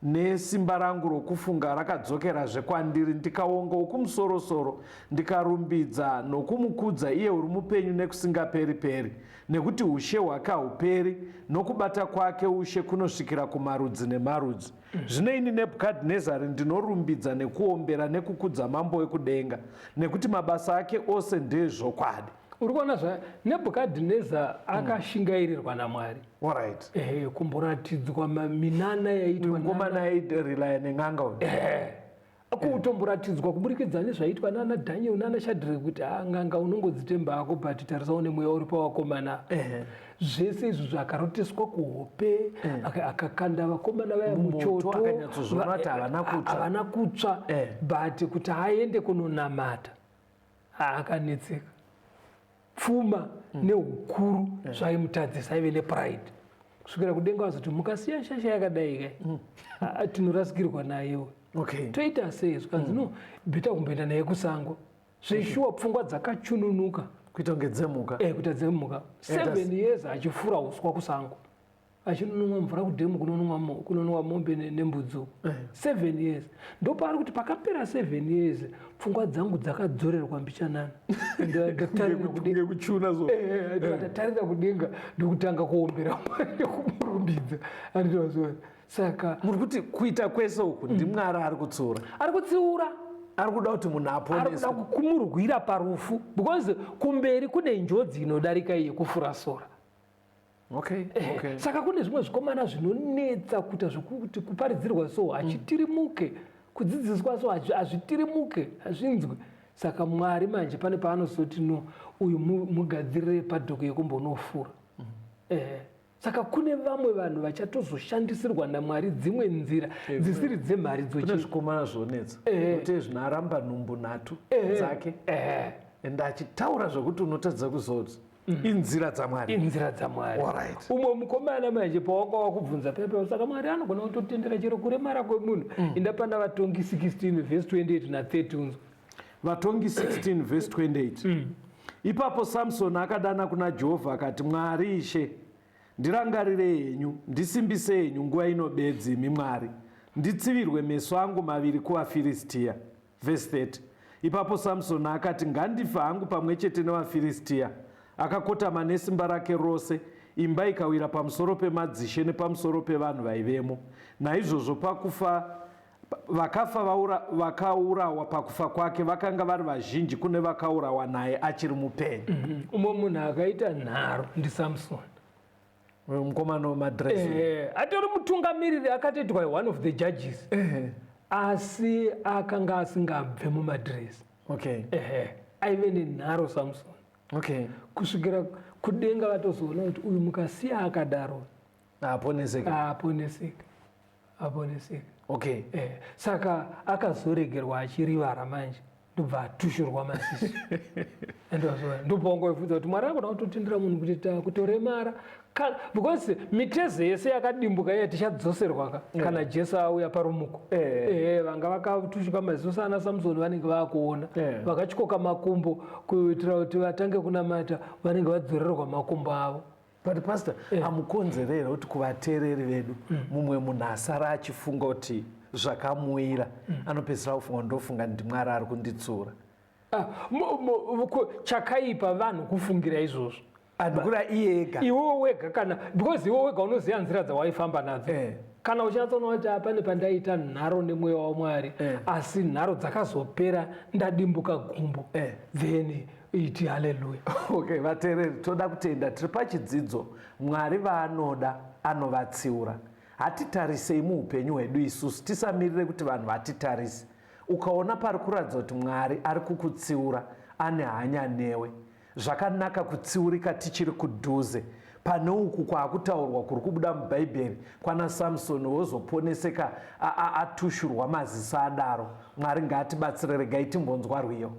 nesimba rangu rokufunga rakadzokerazve kwandiri, ndikaonga wokumusoro-soro, ndikarumbidza nokumukudza iye uri mupenyu nekusingaperi-peri, nekuti ushe hwake hauperi, nokubata kwake ushe kunosvikira kumarudzi nemarudzi. Zvino ini Nebhukadhinezari ndinorumbidza nekuombera nekukudza mambo wekudenga, nekuti mabasa ake ose ndeezvokwadi. Uri kuona zva Nebhukadhineza akashingairirwa naMwari. Kumboratidzwa minana yaitwa Mukomana airelaya nen'anga uyu. Kutomboratidzwa kuburikidza nezvaiitwa nana Daniel nana Shadrach kuti ah, n'anga unongodzitemba hako but tarisawo nemweya uri pavakomana. Zvese izvo zvakaroteswa kuhope, akakanda vakomana vaya Mumoto, muchoto, akanyatsozviona kuti havana kutsva. Havana kutsva, but kuti aende kunonamata akanetseka. Pfuma neukuru zvaimutadzisa, aive nepride kusvikira kudenga vazoti mukasiya shasha yakadai kai, tinorasikirwa nayewe. Toita sei? Zvikanzi no, better kumboenda naye kusango. Zveshuwa pfungwa dzakachununuka kuita kunge dzemuka. Kuita dzemuka. 7 years achifura uswa kusango, achinonwa mvura kudhemu, kunonwa mombe nembudzi uko. 7 years ndopaari kuti pakapera 7 years pfungwa dzangu dzakadzorerwa mbichanana. Ndatarira kudenga. Kuchuna so. Ndatarira kudenga ndokutanga kuombera Mwari nekumurumbidza. Andinoziva. Saka muri kuti kuita kwese uku ndiMwari ari kutsiura. Ari kutsiura. Ari kuda kuti munhu Ari aponeswe. kuda kumurwira parufu because kumberi kune njodzi inodarika iyi yekufura sora. Saka kune zvimwe zvikomana zvinonetsa kuita zvekuti kuparidzirwa so hachitirimuke, kudzidziswa so hazvitirimuke, hazvinzwi. Saka Mwari manje pane paanozoti no, uyu mugadzirire padhoko yekumbonofura. Saka kune vamwe vanhu vachatozoshandisirwa naMwari dzimwe nzira dzisiri dzemharidzo Kune chete. zvikomana zvonetsa. Kuti zvinoramba nhumbu nhatu dzake. Ende achitaura zvekuti unotadza kuzoti inzira dzaMwari. Inzira dzaMwari. Umwe mukomana manje pawanga wakubvunza pepe, saka Mwari anogona kutotendera chero kuremara kwemunhu. Inda pana Vatongi 16 verse 28 na 30 unzwe. Vatongi 16 verse 28. Ipapo Samson akadana kuna Jehovha akati, Mwari Ishe, ndirangarirei henyu, ndisimbise henyu nguva ino bedzi, imi Mwari, nditsivirwe meso angu maviri kuvaFiristia. Verse 30. Ipapo Samson akati, ngandife hangu pamwe chete nevaFiristia. Akakotama nesimba rake rose, imba ikawira pamusoro pemadzishe nepamusoro pevanhu vaivemo. Naizvozvo pakufa vakafa vakaurawa pakufa kwake vakanga vari vazhinji kune vakaurawa naye achiri mupenyu. Umwe munhu akaita nharo ndiSamson. Uyu mukomana wemadress. Atori mutungamiriri, akatoitwa one of the judges. Asi akanga asingabve mumadress. Aive nenharo Samson. Kusvikira kudenga vatozoona kuti uyu mukasiya akadaro Aponeseka. Aponeseka. Aponeseka. Saka akazoregerwa achirivara manje, ndobva atushurwa maziso. Ndobva kuti Mwari akona kutotendera munhu kuti kutoremara. Because mitezo yese yakadimbuka iya tichadzoserwa ka, kana Jesu auya parumuko. Vanga vakatushuka maziso sana Samson vanenge vakuona. Vakatyoka makumbo kuitira kuti vatange kunamata, vanenge vadzorerwa makumbo avo. But pastor, amukonzerera kuti kuvateereri vedu mumwe munhu asara achifunga kuti zvakamuwira, anopedzisira kufunga ndofunga ndiMwari ari kunditsura. Chakaipa vanhu kufungira izvozvo. Andikura iye ega. Iwewe wega kana, because iwewe wega unoziva nzira dzawaifamba nadzo. Kana uchinatsoona kuti pane pandaita nharo nemweya waMwari, asi nharo dzakazopera ndadimbuka gumbo. Then iti haleluya. Okay, vateereri, toda kutenda tiri pachidzidzo Mwari vaanoda anovatsiura. Hatitarisei muupenyu hwedu isusu, tisamirire kuti vanhu vatitarise. Ukaona pari kuratidza kuti Mwari ari kukutsiura, ane hanya newe. Zvakanaka kutsiurika tichiri kudhuze. Pane uku kwaakutaurwa kuri kubuda muBhaibheri kwana Samson wozoponeseka atushurwa maziso adaro. Mwari ngaatibatsire, regai timbonzwa rwiyo.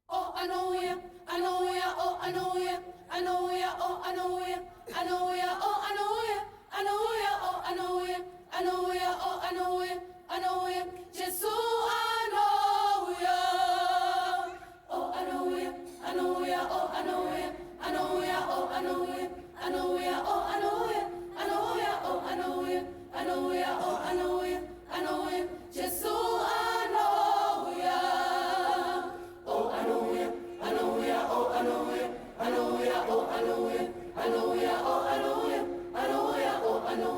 Oh, I know ya, I know ya, oh, I know ya, I know ya, oh, I know ya, I know ya, oh, I know ya, I know ya, oh, I know ya, I know ya, oh, I know ya, I know ya, Jesu, I know ya. Oh, I know ya, I know ya, oh, I know ya, I know ya, oh, I know ya, I know ya, oh, I know ya, I know ya, oh, I know ya, I know ya, oh, I know ya, I know ya, Jesu, I know ya. Oh, I know ya, I know ya, oh, I know ya, I know ya, oh, I know ya, I know ya, oh, I know ya, I know ya, oh, I know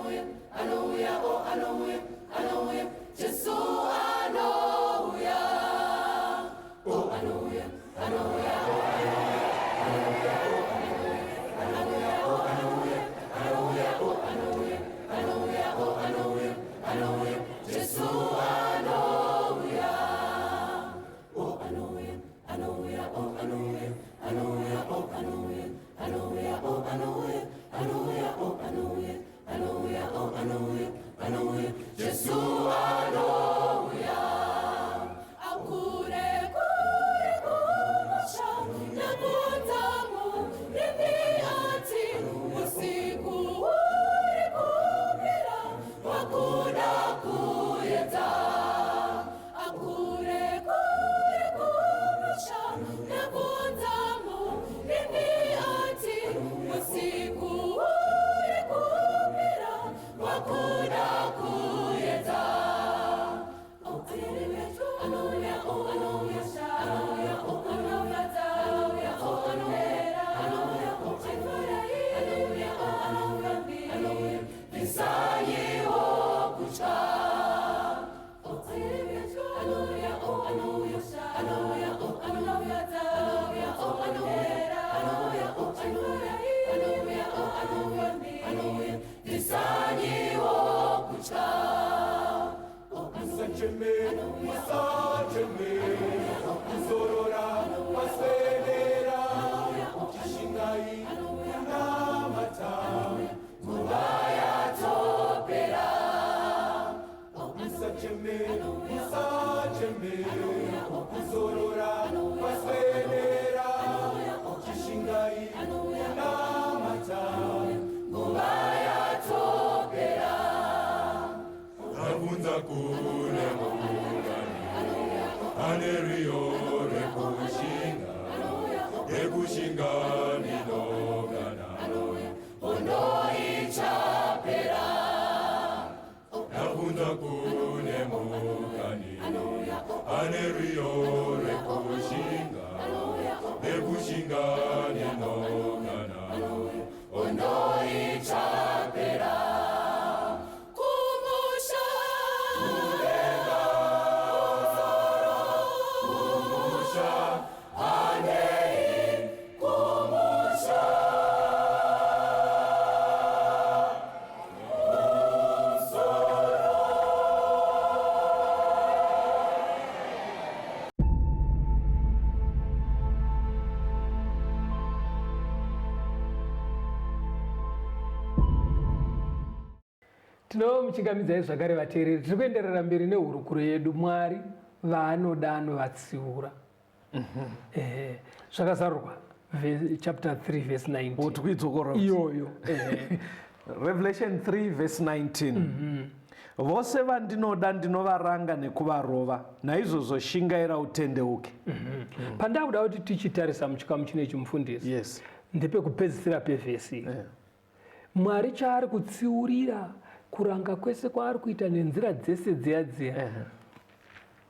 Kuzorora kwaswedera, chishingai kunamata. Ndabvunza kune mukani ane rwiyo rwekushinga rekushinga ndinogana. Ndabvunza kune mukani ane rwiyo rwekushinga rekushinga ndinogana. Kumusha Tinomuchingamidzai zvakare vateereri, tiri kuenderera mberi nehurukuro yedu. Mwari vaanoda anovatsiura. Ehe, zvakazarurwa chapter 3 verse 19. Oti kuidzokorora Iyoyo. Ehe. Revelation 3 verse 19. Vose vandinoda ndinovaranga nekuvarova, naizvozvo shingaira utendeuke. Pandakuda kuti tichitarisa muchikamu chinechi mufundisi. Yes. Ndepekupedzisira pevhesi iyi. Mwari chaari kutsiurira kuranga kwese kwaari kuita nenzira dzese dziya dziya.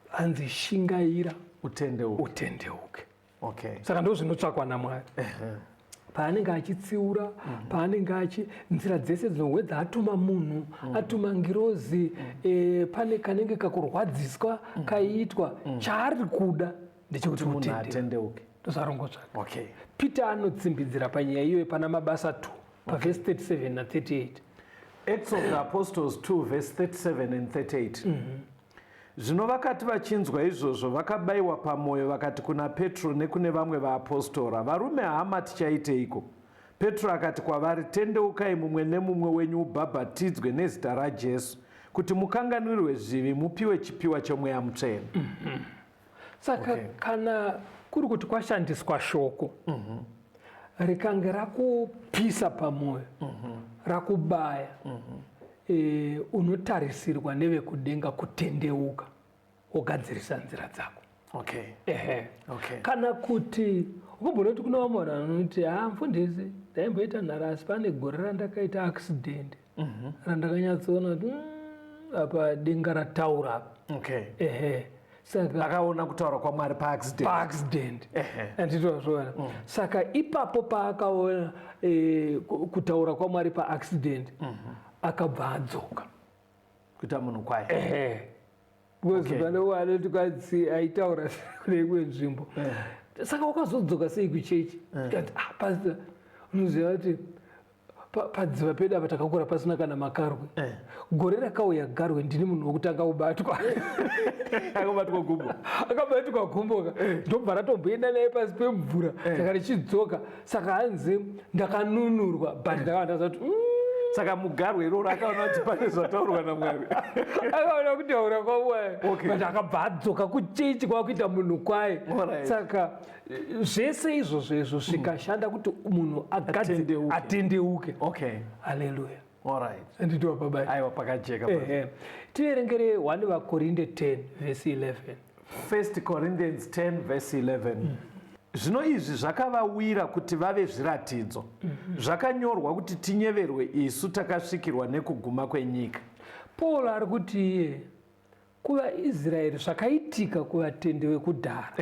Hanzi shingaira Utendeuke. Utendeuke. Okay. Saka ndo zvinotsvakwa naMwari paanenge achitsiura, paanenge achi nzira dzese dzinohwedza, atuma munhu, atuma ngirozi, pane kanenge kakurwadziswa kaiitwa, chaari kuda ndechekuti munhu utendeuke. Atendeuke. Ndozvarongotsvaka. Okay. Peter anotsimbidzira panyaya iyoyo pana Mabasa 2 pavhesi 37 na38. Acts of the Apostles 2 verse 37 and 38. Zvino vakati vachinzwa izvozvo, vakabayiwa pamwoyo, vakati kuna Petro nekune vamwe vaapostora, "Varume hama, tichaiteiko?" Petro akati kwavari, "Tendeukai mumwe nemumwe wenyu ubhabhatidzwe nezita raJesu kuti mukanganwirwe zvivi, mupiwe chipiwa choMweya Mutsvene." Saka kana kuri kuti kwashandiswa shoko rikange rakupisa pamwoyo, rakubaya, unotarisirwa nevekudenga kutendeuka wogadzirisa nzira dzako. Ehe. Kana kuti unombona kuti kune vamwe vanhu vanoti, "Ha, mufundisi, ndaimboita nhara, asi pane gore randakaita accident randakanyatsoona kuti apa denga rataura apa." Ehe, saka Akaona kutaura kwaMwari paaccident. Paaccident, anditozviona. Saka ipapo paakaona kutaura kwaMwari paaccident, akabva adzoka kuita munhu kwaye. Ehe, because pane anoti kwanzi aitaura kune imwe nzvimbo, "Saka wakazodzoka sei kuchechi?" Tikati, "Ah, pastor, unoziva kuti padziva pedu apa takakura pasina kana makarwe. Gore rakauya garwe, ndini munhu wokutanga kubatwa." Akabatwa gumbo. Akabatwa gumbo ka, ndobva ratomboenda naye pasi pemvura, saka richidzoka. Saka hanzi ndakanunurwa, but ndakava ndaza kuti Saka mugarwe iroro akaona kuti pane zvataurwa naMwari. Akaona kutaura kwaMwari. But akabva adzoka kuchechi kwakuita munhu kwaye. Saka zvese izvozvo izvo zvikashanda kuti munhu Atendeuke. Atendeuke. Haleluya. Anditiwa pabai. Aiwa, pakajeka. Ehe. Tiverengere 1 vaKorinde 10 vhesi 11. 1 Corinthians 10 verse 11. Zvino izvi zvakavawira kuti vave zviratidzo, zvakanyorwa kuti tinyeverwe isu takasvikirwa nekuguma kwenyika. Paul ari kuti iye kuvaIsraeri zvakaitika, kuvatendi vekudhara,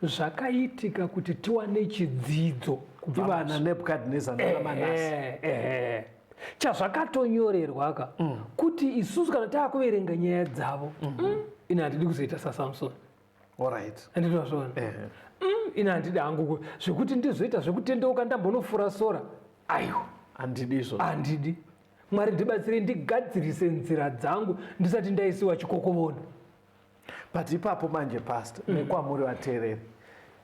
zvakaitika kuti tiwane chidzidzo kubva Ivana Nebhukadhineza nanaManase. Ehe. Chazvakatonyorerwa ka kuti isusu kana taakuverenga nyaya dzavo, ini handidi kuzoita saSamson. Anditozviona. Ini handidi hangu zvekuti ndizoita zvekutendeuka ndambonofura sora, aiwa. Handidi izvo. Handidi. Mwari ndibatsirei ndigadzirise nzira dzangu ndisati ndaisiwa chikokovona. But ipapo manje, pastor, nekwamuri vateereri,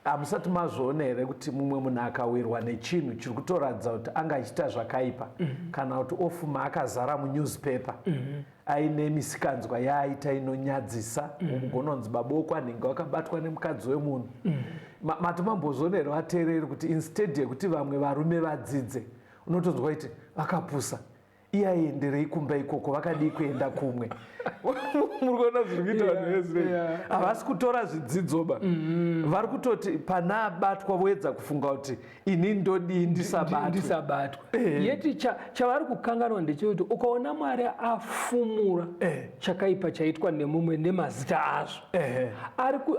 Hamusati mazviona here kuti mumwe munhu akawirwa nechinhu chiri kutoratidza kuti anga achiita zvakaipa, kana kuti ofuma akazara munewspaper, aine misikanzwa yaaita inonyadzisa, mugononzi baba wokwanhingi wakabatwa nemukadzi wemunhu? Mati mambozviona here, vateereri, kuti instead yekuti vamwe varume vadzidze, unotonzwa kuti vakapusa, iye aienderei kumba ikoko, vakadii kuenda kumwe? Muri kuona zviri kuita vanhu vezirei? Havasi kutora zvidzidzo ba. Vari kutoti pana abatwa voedza kufunga kuti ini ndodii ndisabatwe. Ndisabatwa. Yeti chavari kukanganwa ndechekuti ukaona Mwari afumura chakaipa chaitwa nemumwe nemazita azvo,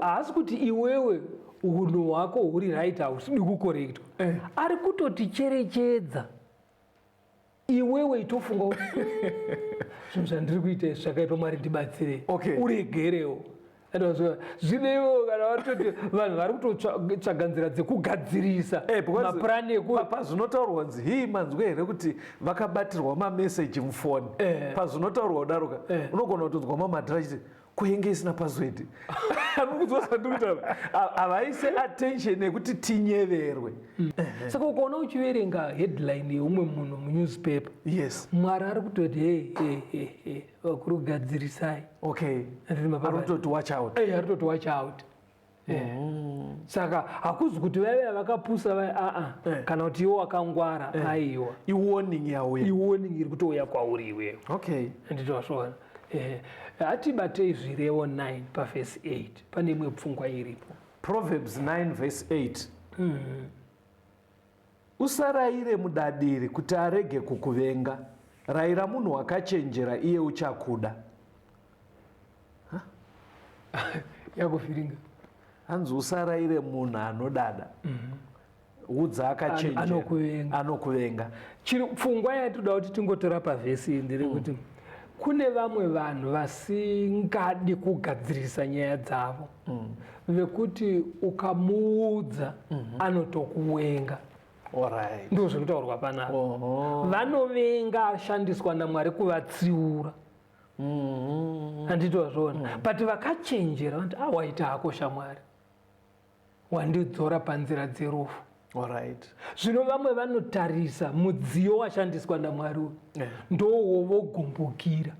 haasi kuti iwewe unhu hwako huri right, hausidi kukorektwa. Ari kutoticherechedza. Iwewe itofunga kuti, "Zvinhu zvandiri kuita izvi zvakaipa, Mwari ndibatsire." Uregerewo. Zvinewo kana vatoti vanhu vari kutotsvaga nzira dzekugadzirisa, mapurani eku Pazvinotaurwa nzi, hii, manzwe here kuti vakabatirwa mameseji mufoni? Pazvinotaurwa kudaroka, unogona kutonzwa mamadhira achiti kuenge isina password. Anokudzwa zvandiri kutaura, havaise attention yekuti tinyeverwe. Saka ukaona uchiverenga headline yeumwe munhu munewspaper, Mwari ari kutoti, "Hey, hey, hey, hey, vakuru, gadzirisai." Anditi mapapa- Ari kutoti watch out. Ari kutoti watch out. Saka hakuzi kuti vaiva vakapusa vai, aa, kana kuti iwo wakangwara, aiwa. Iwarning yauya. Iwarning iri kutouya kwauri iwewe. Anditi wasvona? Hatibatei Zvirevo 9 pavhesi 8, pane imwe pfungwa iripo. Proverbs 9 verse 8: Usarayire mudadiri kuti arege kukuvenga, rayira munhu wakachenjera, iye uchakuda. Yakuvhiringa. Hanzi usarayire munhu anodada, udza akachenjera. Anokuvenga. Anokuvenga. Chiri pfungwa yatinoda kuti tingotora pavhesi iyi nderekuti kune vamwe vanhu vasingadi kugadzirisa nyaya dzavo, vekuti ukamuudza anotokuwenga. Ndo zviri kutaurwa panapa. Vanovenga ashandiswa naMwari kuvatsiura, handiti wazviona? But vakachenjera vanoti, "A, waita hako shamwari, wandidzora panzira dzerufu." Zvino vamwe vanotarisa mudziyo washandiswa naMwari uyu, ndowo vogumbukira.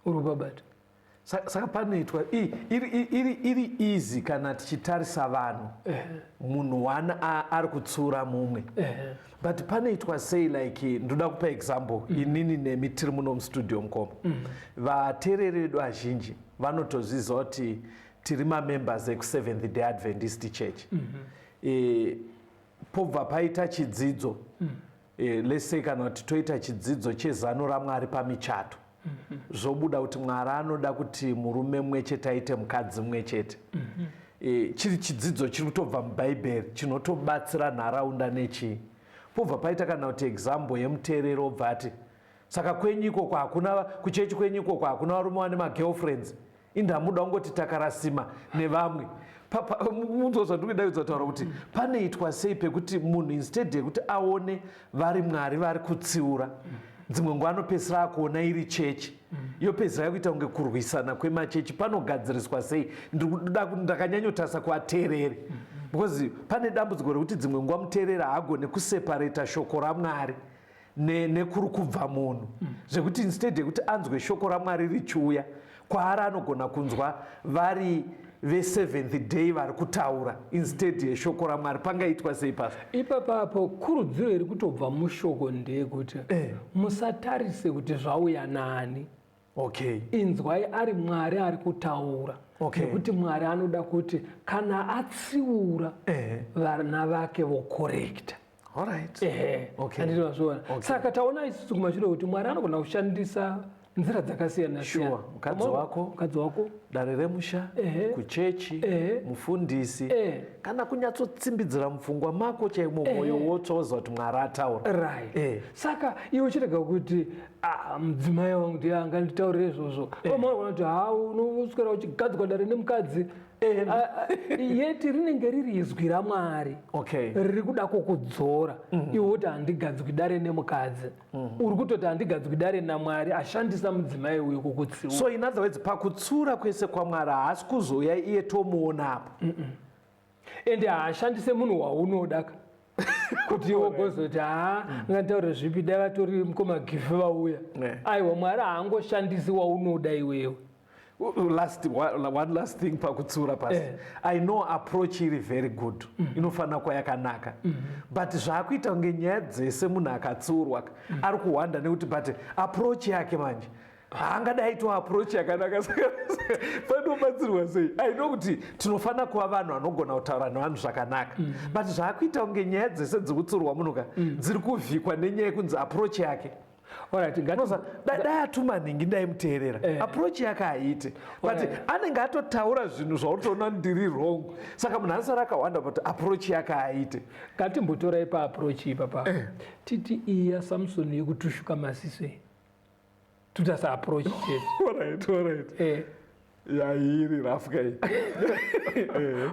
Uri kubabata? Saka panoitwa iri easy kana tichitarisa vanhu, munhu one ari kutsiura mumwe, but panoitwa sei? Like, ndoda kupa example, inini nemi tiri muno mustudio, mukoma. Vateereri vedu vazhinji vanotozviziva kuti tiri mamembers ekuSeventh Day Adventist Church. Pobva paita chidzidzo, let's say kana kuti toita chidzidzo chezano raMwari pamichato, zvobuda kuti Mwari anoda kuti murume mumwe chete aite mukadzi mumwe chete. Chiri chidzidzo chiri kutobva mubhaibheri chinotobatsira nharaunda nechii. Pobva paita kana kuti example yemuteereri obva ati, "Saka kwenyu ikoko hakuna, kuchechi kwenyu ikoko hakuna varume vane magirlfriends? Indamuda kungoti takarasima nevamwe." Munzwa zvandiri kuda kutaura kuti panoitwa sei pekuti munhu instead yekuti aone vari Mwari vari kutsiura, dzimwe nguva anopedzisira akuona iri chechi, yopedzisira yakuita kunge kurwisana kwemachechi? Panogadziriswa sei? Ndikuda kuti ndakanyanyotarisa kuvateereri, because pane dambudziko rekuti dzimwe nguva muteereri haagone kuseparata shoko raMwari nekuri kubva munhu, zvekuti instead yekuti anzwe shoko raMwari richiuya kwaari, anogona kunzwa vari veSeventh Day vari kutaura instead yeshoko raMwari. Pangaitwa sei pasa? Ipapapo kurudziro iri kutobva mushoko ndeyekuti musatarise kuti zvauya nani. Inzwai ari Mwari ari kutaura, nekuti Mwari anoda kuti kana atsiura, vana vake vokorekta. Ehe. Handiti mazviona? Saka taona isusu kumashure kuti Mwari anogona kushandisa nzira dzakasiyana siyana. Sure. Mukadzi wako. Mukadzi wako. Dare remusha, kuchechi, mufundisi, kana kunyatsotsimbidzira mupfungwa mako chaimo, mwoyo wotsvoza kuti Mwari ataura. Saka iwe uchirega kuti, "Ah, mudzimai wangu ndiye anganditaurire izvozvo." Vamwe vanogona kuti, "Ha, unoswera uchigadzwa dare nemukadzi." Yeti rinenge riri izwi raMwari riri kuda kukudzora. Iwe woti handigadzwi dare nemukadzi. Uri kutoti handigadzwi dare naMwari ashandisa mudzimai uyu kukutsiura. So in other words, pakutsiura kwese kwaMwari haasi kuzouya iye tomuona apo. Ende haashandise munhu waunoda ka kuti iwe ugozoti haa, nganditaure zvipi, dai vatori mukoma Gifi vauya. Aiwa, Mwari haangoshandisi waunoda iwewe. One last thing pakutsiura pasi. I know approach iri very good, inofanira kuva yakanaka, but zvaakuita kunge nyaya dzese munhu akatsiurwa ari kuhwanda nekuti but approach yake manje haangadai aitwa approach yakanaka. Saka panobatsirwa sei? I know kuti tinofanira kuva vanhu vanogona kutaura nevanhu zvakanaka, but zvaakuita kunge nyaya dzese dzekutsiurwa munhu ka dziri kuvhikwa nenyaya yekunzi approach yake. Alright, ngati Unoza, dai atuma nhingi ndaimuteerera. Approach yake haiite, but anenge atotaura zvinhu zvautoona ndiri wrong, saka munhu anosara akawanda, but approach yake haiite. Ngatimbotorai paapproach ipapa. Titi iya Samson yekutushuka maziso iyi, tutasa approach chete. Alright. Yairi rough kai.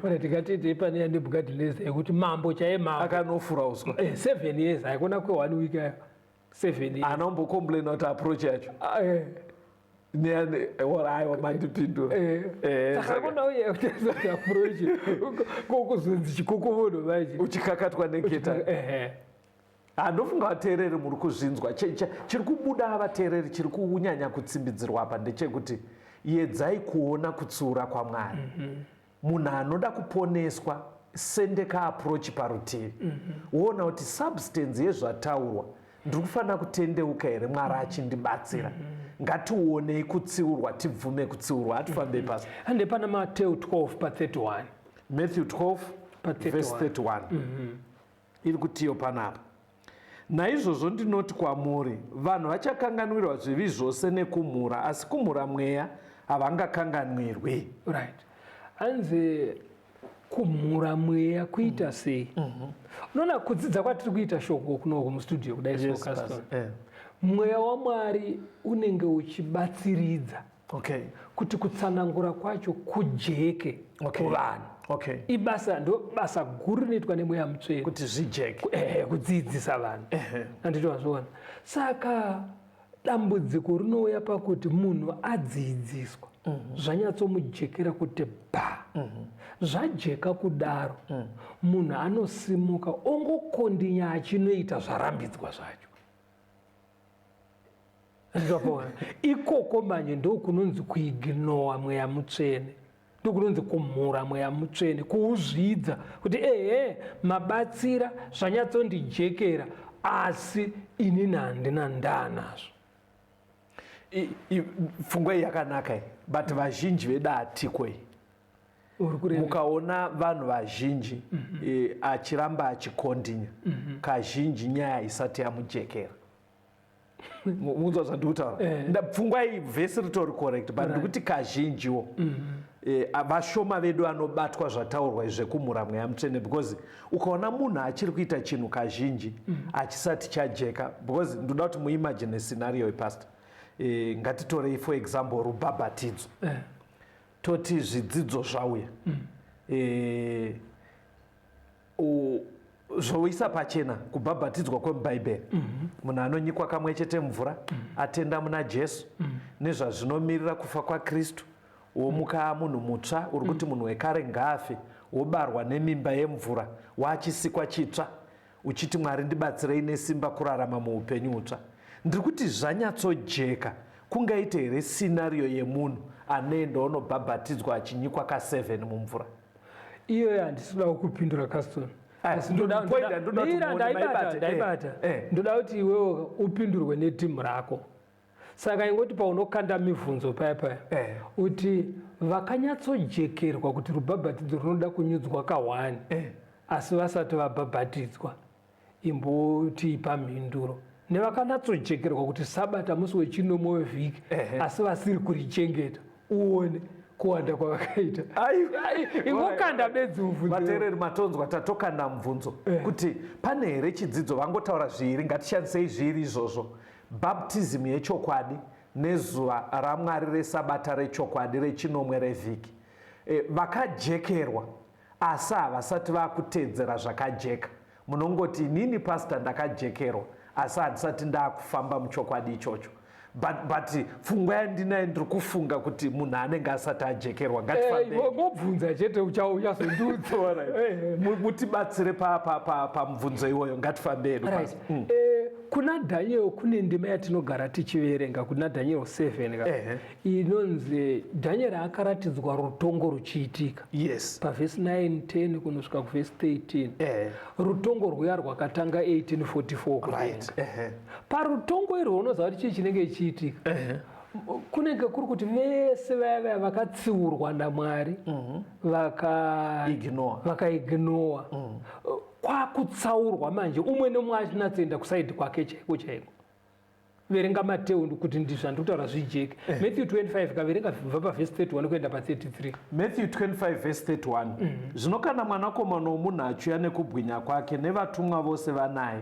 Alright, ngatiti pane yaNebhukadhineza yekuti mambo chaiye mambo akanofura uswa. 7 years, haikona kwe one week ayo, 7 years. Haana kumbocomplaina kuti approach yacho aiwa, mandipindura. Saka kuna uye kutesa approach kokuzonzi chikokovono manje. Uchikakatwa neketa. Ehe. Handofunga vateereri muri kuzvinzwa. Chiri kubuda, vateereri, chiri kunyanya kutsimbidzirwa apa ndechekuti yedzai kuona kutsiura kwaMwari. Munhu anoda kuponeswa, sendeka approach parutivi, woona kuti substance yezvataurwa, ndiri kufanira kutendeuka here Mwari achindibatsira? Ngationei kutsiurwa, tibvume kutsiurwa. Hatifambei pasi. Hande pana Mateo 12 pa31. Matthew 12 Pa verse 31. 31 iri kutiyo panapa: "Naizvozvo ndinoti kwamuri, vanhu vachakanganwirwa zvivi zvose nekumhura, asi kumhura Mweya havangakanganwirwi." Right, hanzi kumhura Mweya kuita sei? Unoona kudzidza kwatiri kuita shoko kunoku mustudio kudai so, Caston, Pastor. Mweya waMwari unenge uchibatsiridza kuti kutsanangura kwacho kujeke kuvanhu. Ibasa, ndo basa guru rinoitwa neMweya Mutsvene. Kuti zvijeke. Kudzidzisa vanhu, handiti wazviona? Saka dambudziko rinouya pakuti munhu adzidziswa, zvanyatsomujekera kuti bha, zvajeka kudaro, munhu anosimuka ongokondinya achinoita zvarambidzwa zvacho. Ndikapaona ikoko manje ndokunonzi kuignora Mweya Mutsvene, ndokunonzi kumhura Mweya Mutsvene, kuuzvidza kuti ehe, mabatsira, zvanyatsondijekera, asi inini handina ndaa nazvo. Pfungwa iyi yakanaka iyi, but vazhinji vedu hatikwei. Uri kureva? Mukaona vanhu vazhinji achiramba achikondinya, kazhinji nyaya isati yamujekera. Munzwa zvandiri kutaura? Pfungwa iyi, vhesi ritori correct, but ndikuti kazhinjiwo vashoma vedu vanobatwa zvataurwa izvi zvekumhura Mweya Mutsvene, because ukaona munhu achiri kuita chinhu kazhinji achisati chajeka, because ndoda kuti muimagine scenario, pastor. Ngatitorei for example rubhabhatidzo. Toti zvidzidzo zvauya, zvoisa pachena kubhabhatidzwa kwemubhaibheri. Munhu anonyikwa kamwe chete mvura, atenda muna Jesu, nezvazvinomirira kufa kwaKristu, womuka munhu mutsva. Uri kuti munhu wekare ngaafe, wobarwa nemimba yemvura, waachisikwa chitsva, uchiti, "Mwari, ndibatsirei nesimba kurarama muupenyu hutsva." Ndiri kuti zvanyatsojeka, kungaite here scenario yemunhu anoenda onobhabhatidzwa achinyikwa ka7 mumvura? Iyoyo handisi kuda kukupindura, Caston. Ah, Asi point ndoda kuti Mira, muone ndaibata, maibate. ndaibata. Ndoda kuti iwewo upindurwe netimu rako. Saka ingoti paunokanda mibvunzo paya paya, uti vakanyatsojekerwa kuti rubhabhatidzo runoda kunyudzwa ka1 asi vasati vabhabhatidzwa, imbotipa mhinduro, nevakanatsojekerwa kuti Sabata musi wechinomwe wevhiki asi vasiri kurichengeta, uone kuwanda kwavakaita. Ai, Ingokanda bedzi mubvunzo. Vateereri, matonzwa, tatokanda mubvunzo kuti pane here chidzidzo vangotaura zviri. Ngatishandisei zviri izvozvo: baptism yechokwadi nezuva raMwari reSabata rechokwadi rechinomwe revhiki. Vakajekerwa asi havasati vakutedzera zvakajeka. Munongoti inini pastor ndakajekerwa asi handisati ndakufamba muchokwadi ichocho. But pfungwa yandinayo ndiri kufunga kuti munhu anenge asati ajekerwa. Ngatifambei. Ngobvunza chete uchazondiudza. Mutibatsire pamubvunzo iwoyo. Ngatifambei hedu. Right. Kuna Daniel kune ndima yatinogara tichiverenga kuna Daniel 7 ka. Inonzi Daniel akaratidzwa rutongo ruchiitika. Yes. Pavhesi 9 10 kunosvika kuvhesi 13. Rutongo rwuya rwakatanga 1844 kudenga. Right. Parutongo irwo unoziva kuti chii chinenge chichiitika. Kunenge kuri kuti vese vaya vaya vakatsiurwa naMwari Ignore. Vakaignore. Kwakutsaurwa manje umwe nemumwe achinatsoenda kusaidi kwake chaiko chaiko. Verenga Mateo kuti ndizvo zvandikutaura zvijeke. Matthew 25 kaverenga kubva pavhesi 31 kuenda pa33. Matthew 25 verse 31. Zvino kana mwanakomana womunhu achiuya nekubwinya kwake nevatumwa vose vanaye,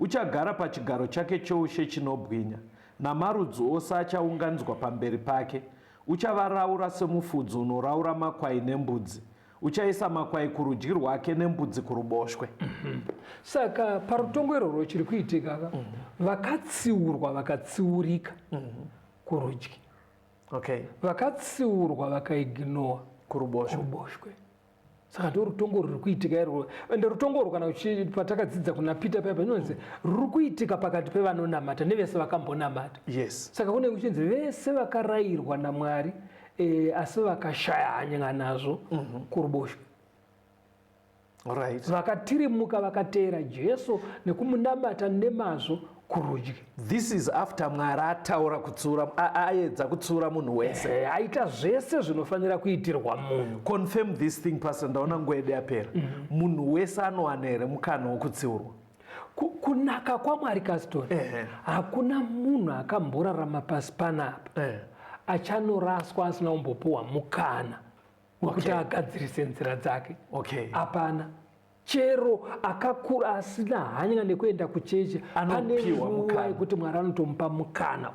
uchagara pachigaro chake choushe chinobwinya, namarudzi ose achaunganidzwa pamberi pake. Uchavaraura semufudzi unoraura makwai nembudzi. Uchaisa makwai kurudyi rwake nembudzi kuruboshwe. Saka parutongo irworwo chiri kuitika ka, vakatsiurwa vakatsiurika kurudyi. Okay. Vakatsiurwa vakaignore kuruboshwe. Kuruboshwe. Saka ndo rutongo ruri kuitika irworwo. Ende rutongo urwu kana patakadzidza kuna Peter paya panonzi ruri kuitika pakati pevanonamata nevese vakambonamata. Yes. Saka kune kuchinzi vese vakarayirwa naMwari asi vakashaya hanya nazvo kuruboshwe. Right. Vakatirimuka vakateera Jesu nekumunamata nemazvo kurudyi. This is after Mwari ataura kutsiura, aedza kutsiura munhu wese. Aita zvese zvinofanira kuitirwa munhu. Confirm this thing, Pastor, ndaona nguva yedu yapera. Munhu wese anowana here mukana wokutsiurwa? Kunaka kwaMwari Caston, hakuna munhu akamborarama pasi panapa achanoraswa asina kumbopuwa mukana wekuti agadzirise nzira dzake. Okay. Hapana. Chero akakura asina hanya nekuenda kuchechi, pane Anopiwa nguva mukana. yekuti Mwari anotomupa mukana,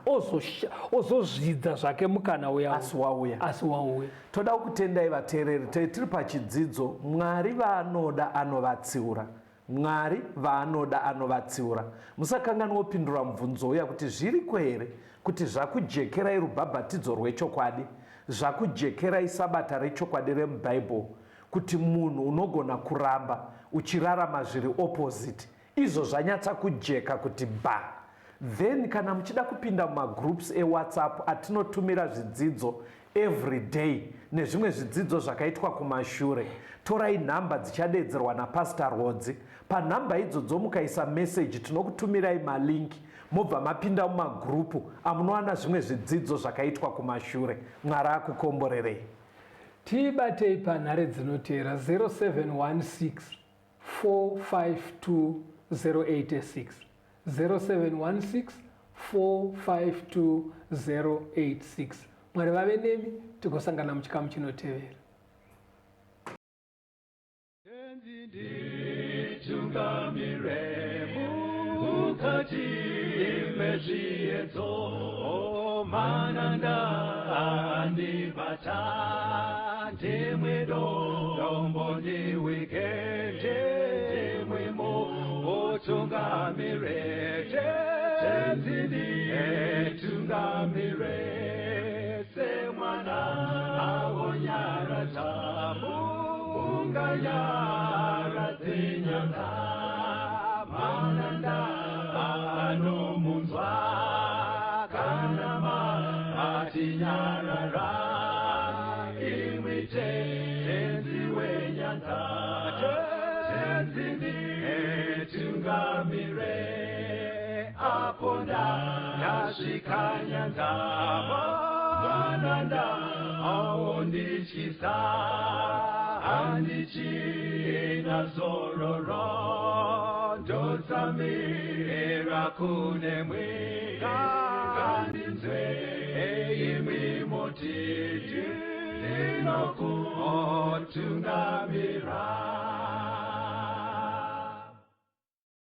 ozozvidza zvake mukana uya. Asi wauya. Asi wauya. Toda kutendai vateereri, tiri pachidzidzo Mwari vaanoda anovatsiura. Mwari vaanoda anovatsiura. Musakanganwa kupindura mubvunzo uya kuti zviriko here kuti zvakujekerai rubhabhatidzo rwechokwadi, zvakujekerai sabata rechokwadi remuBhaibheri, kuti munhu unogona kuramba uchirarama zviri opposite, izvo zvanyatsa kujeka kuti ba. Then kana muchida kupinda mumagroups eWhatsApp atinotumira zvidzidzo every day nezvimwe zvidzidzo zvakaitwa kumashure, torai nhamba dzichadedzerwa naPastor Rwodzi. Panhamba idzodzo mukaisa message tinokutumirai malinki, mobva mapinda mumagrupu amunowana zvimwe zvidzidzo zvakaitwa kumashure. Mwari akukomborerei. Tibatei panhare dzinotera 0716 452 086, 0716 452 086. Mwari vave nemi, tigosangana muchikamu chinotevera. Nditungamire mukati mezviedzo, mananda andibata, ndimwe dombo ndiwike, ndimwe mutungamire, tenzi nditungamire, semwana awonyaradza unganyaradze nyanga, mananda anomunzwa kana matinyarara, imwi tenzi wenyanza, tenzi nditungamire, apo ndasvika nyanza, mananda aondityisa, handichina zororo, ndotsamira kune mwenga, ngandinzwe imwi motiti, ndinokutungamira.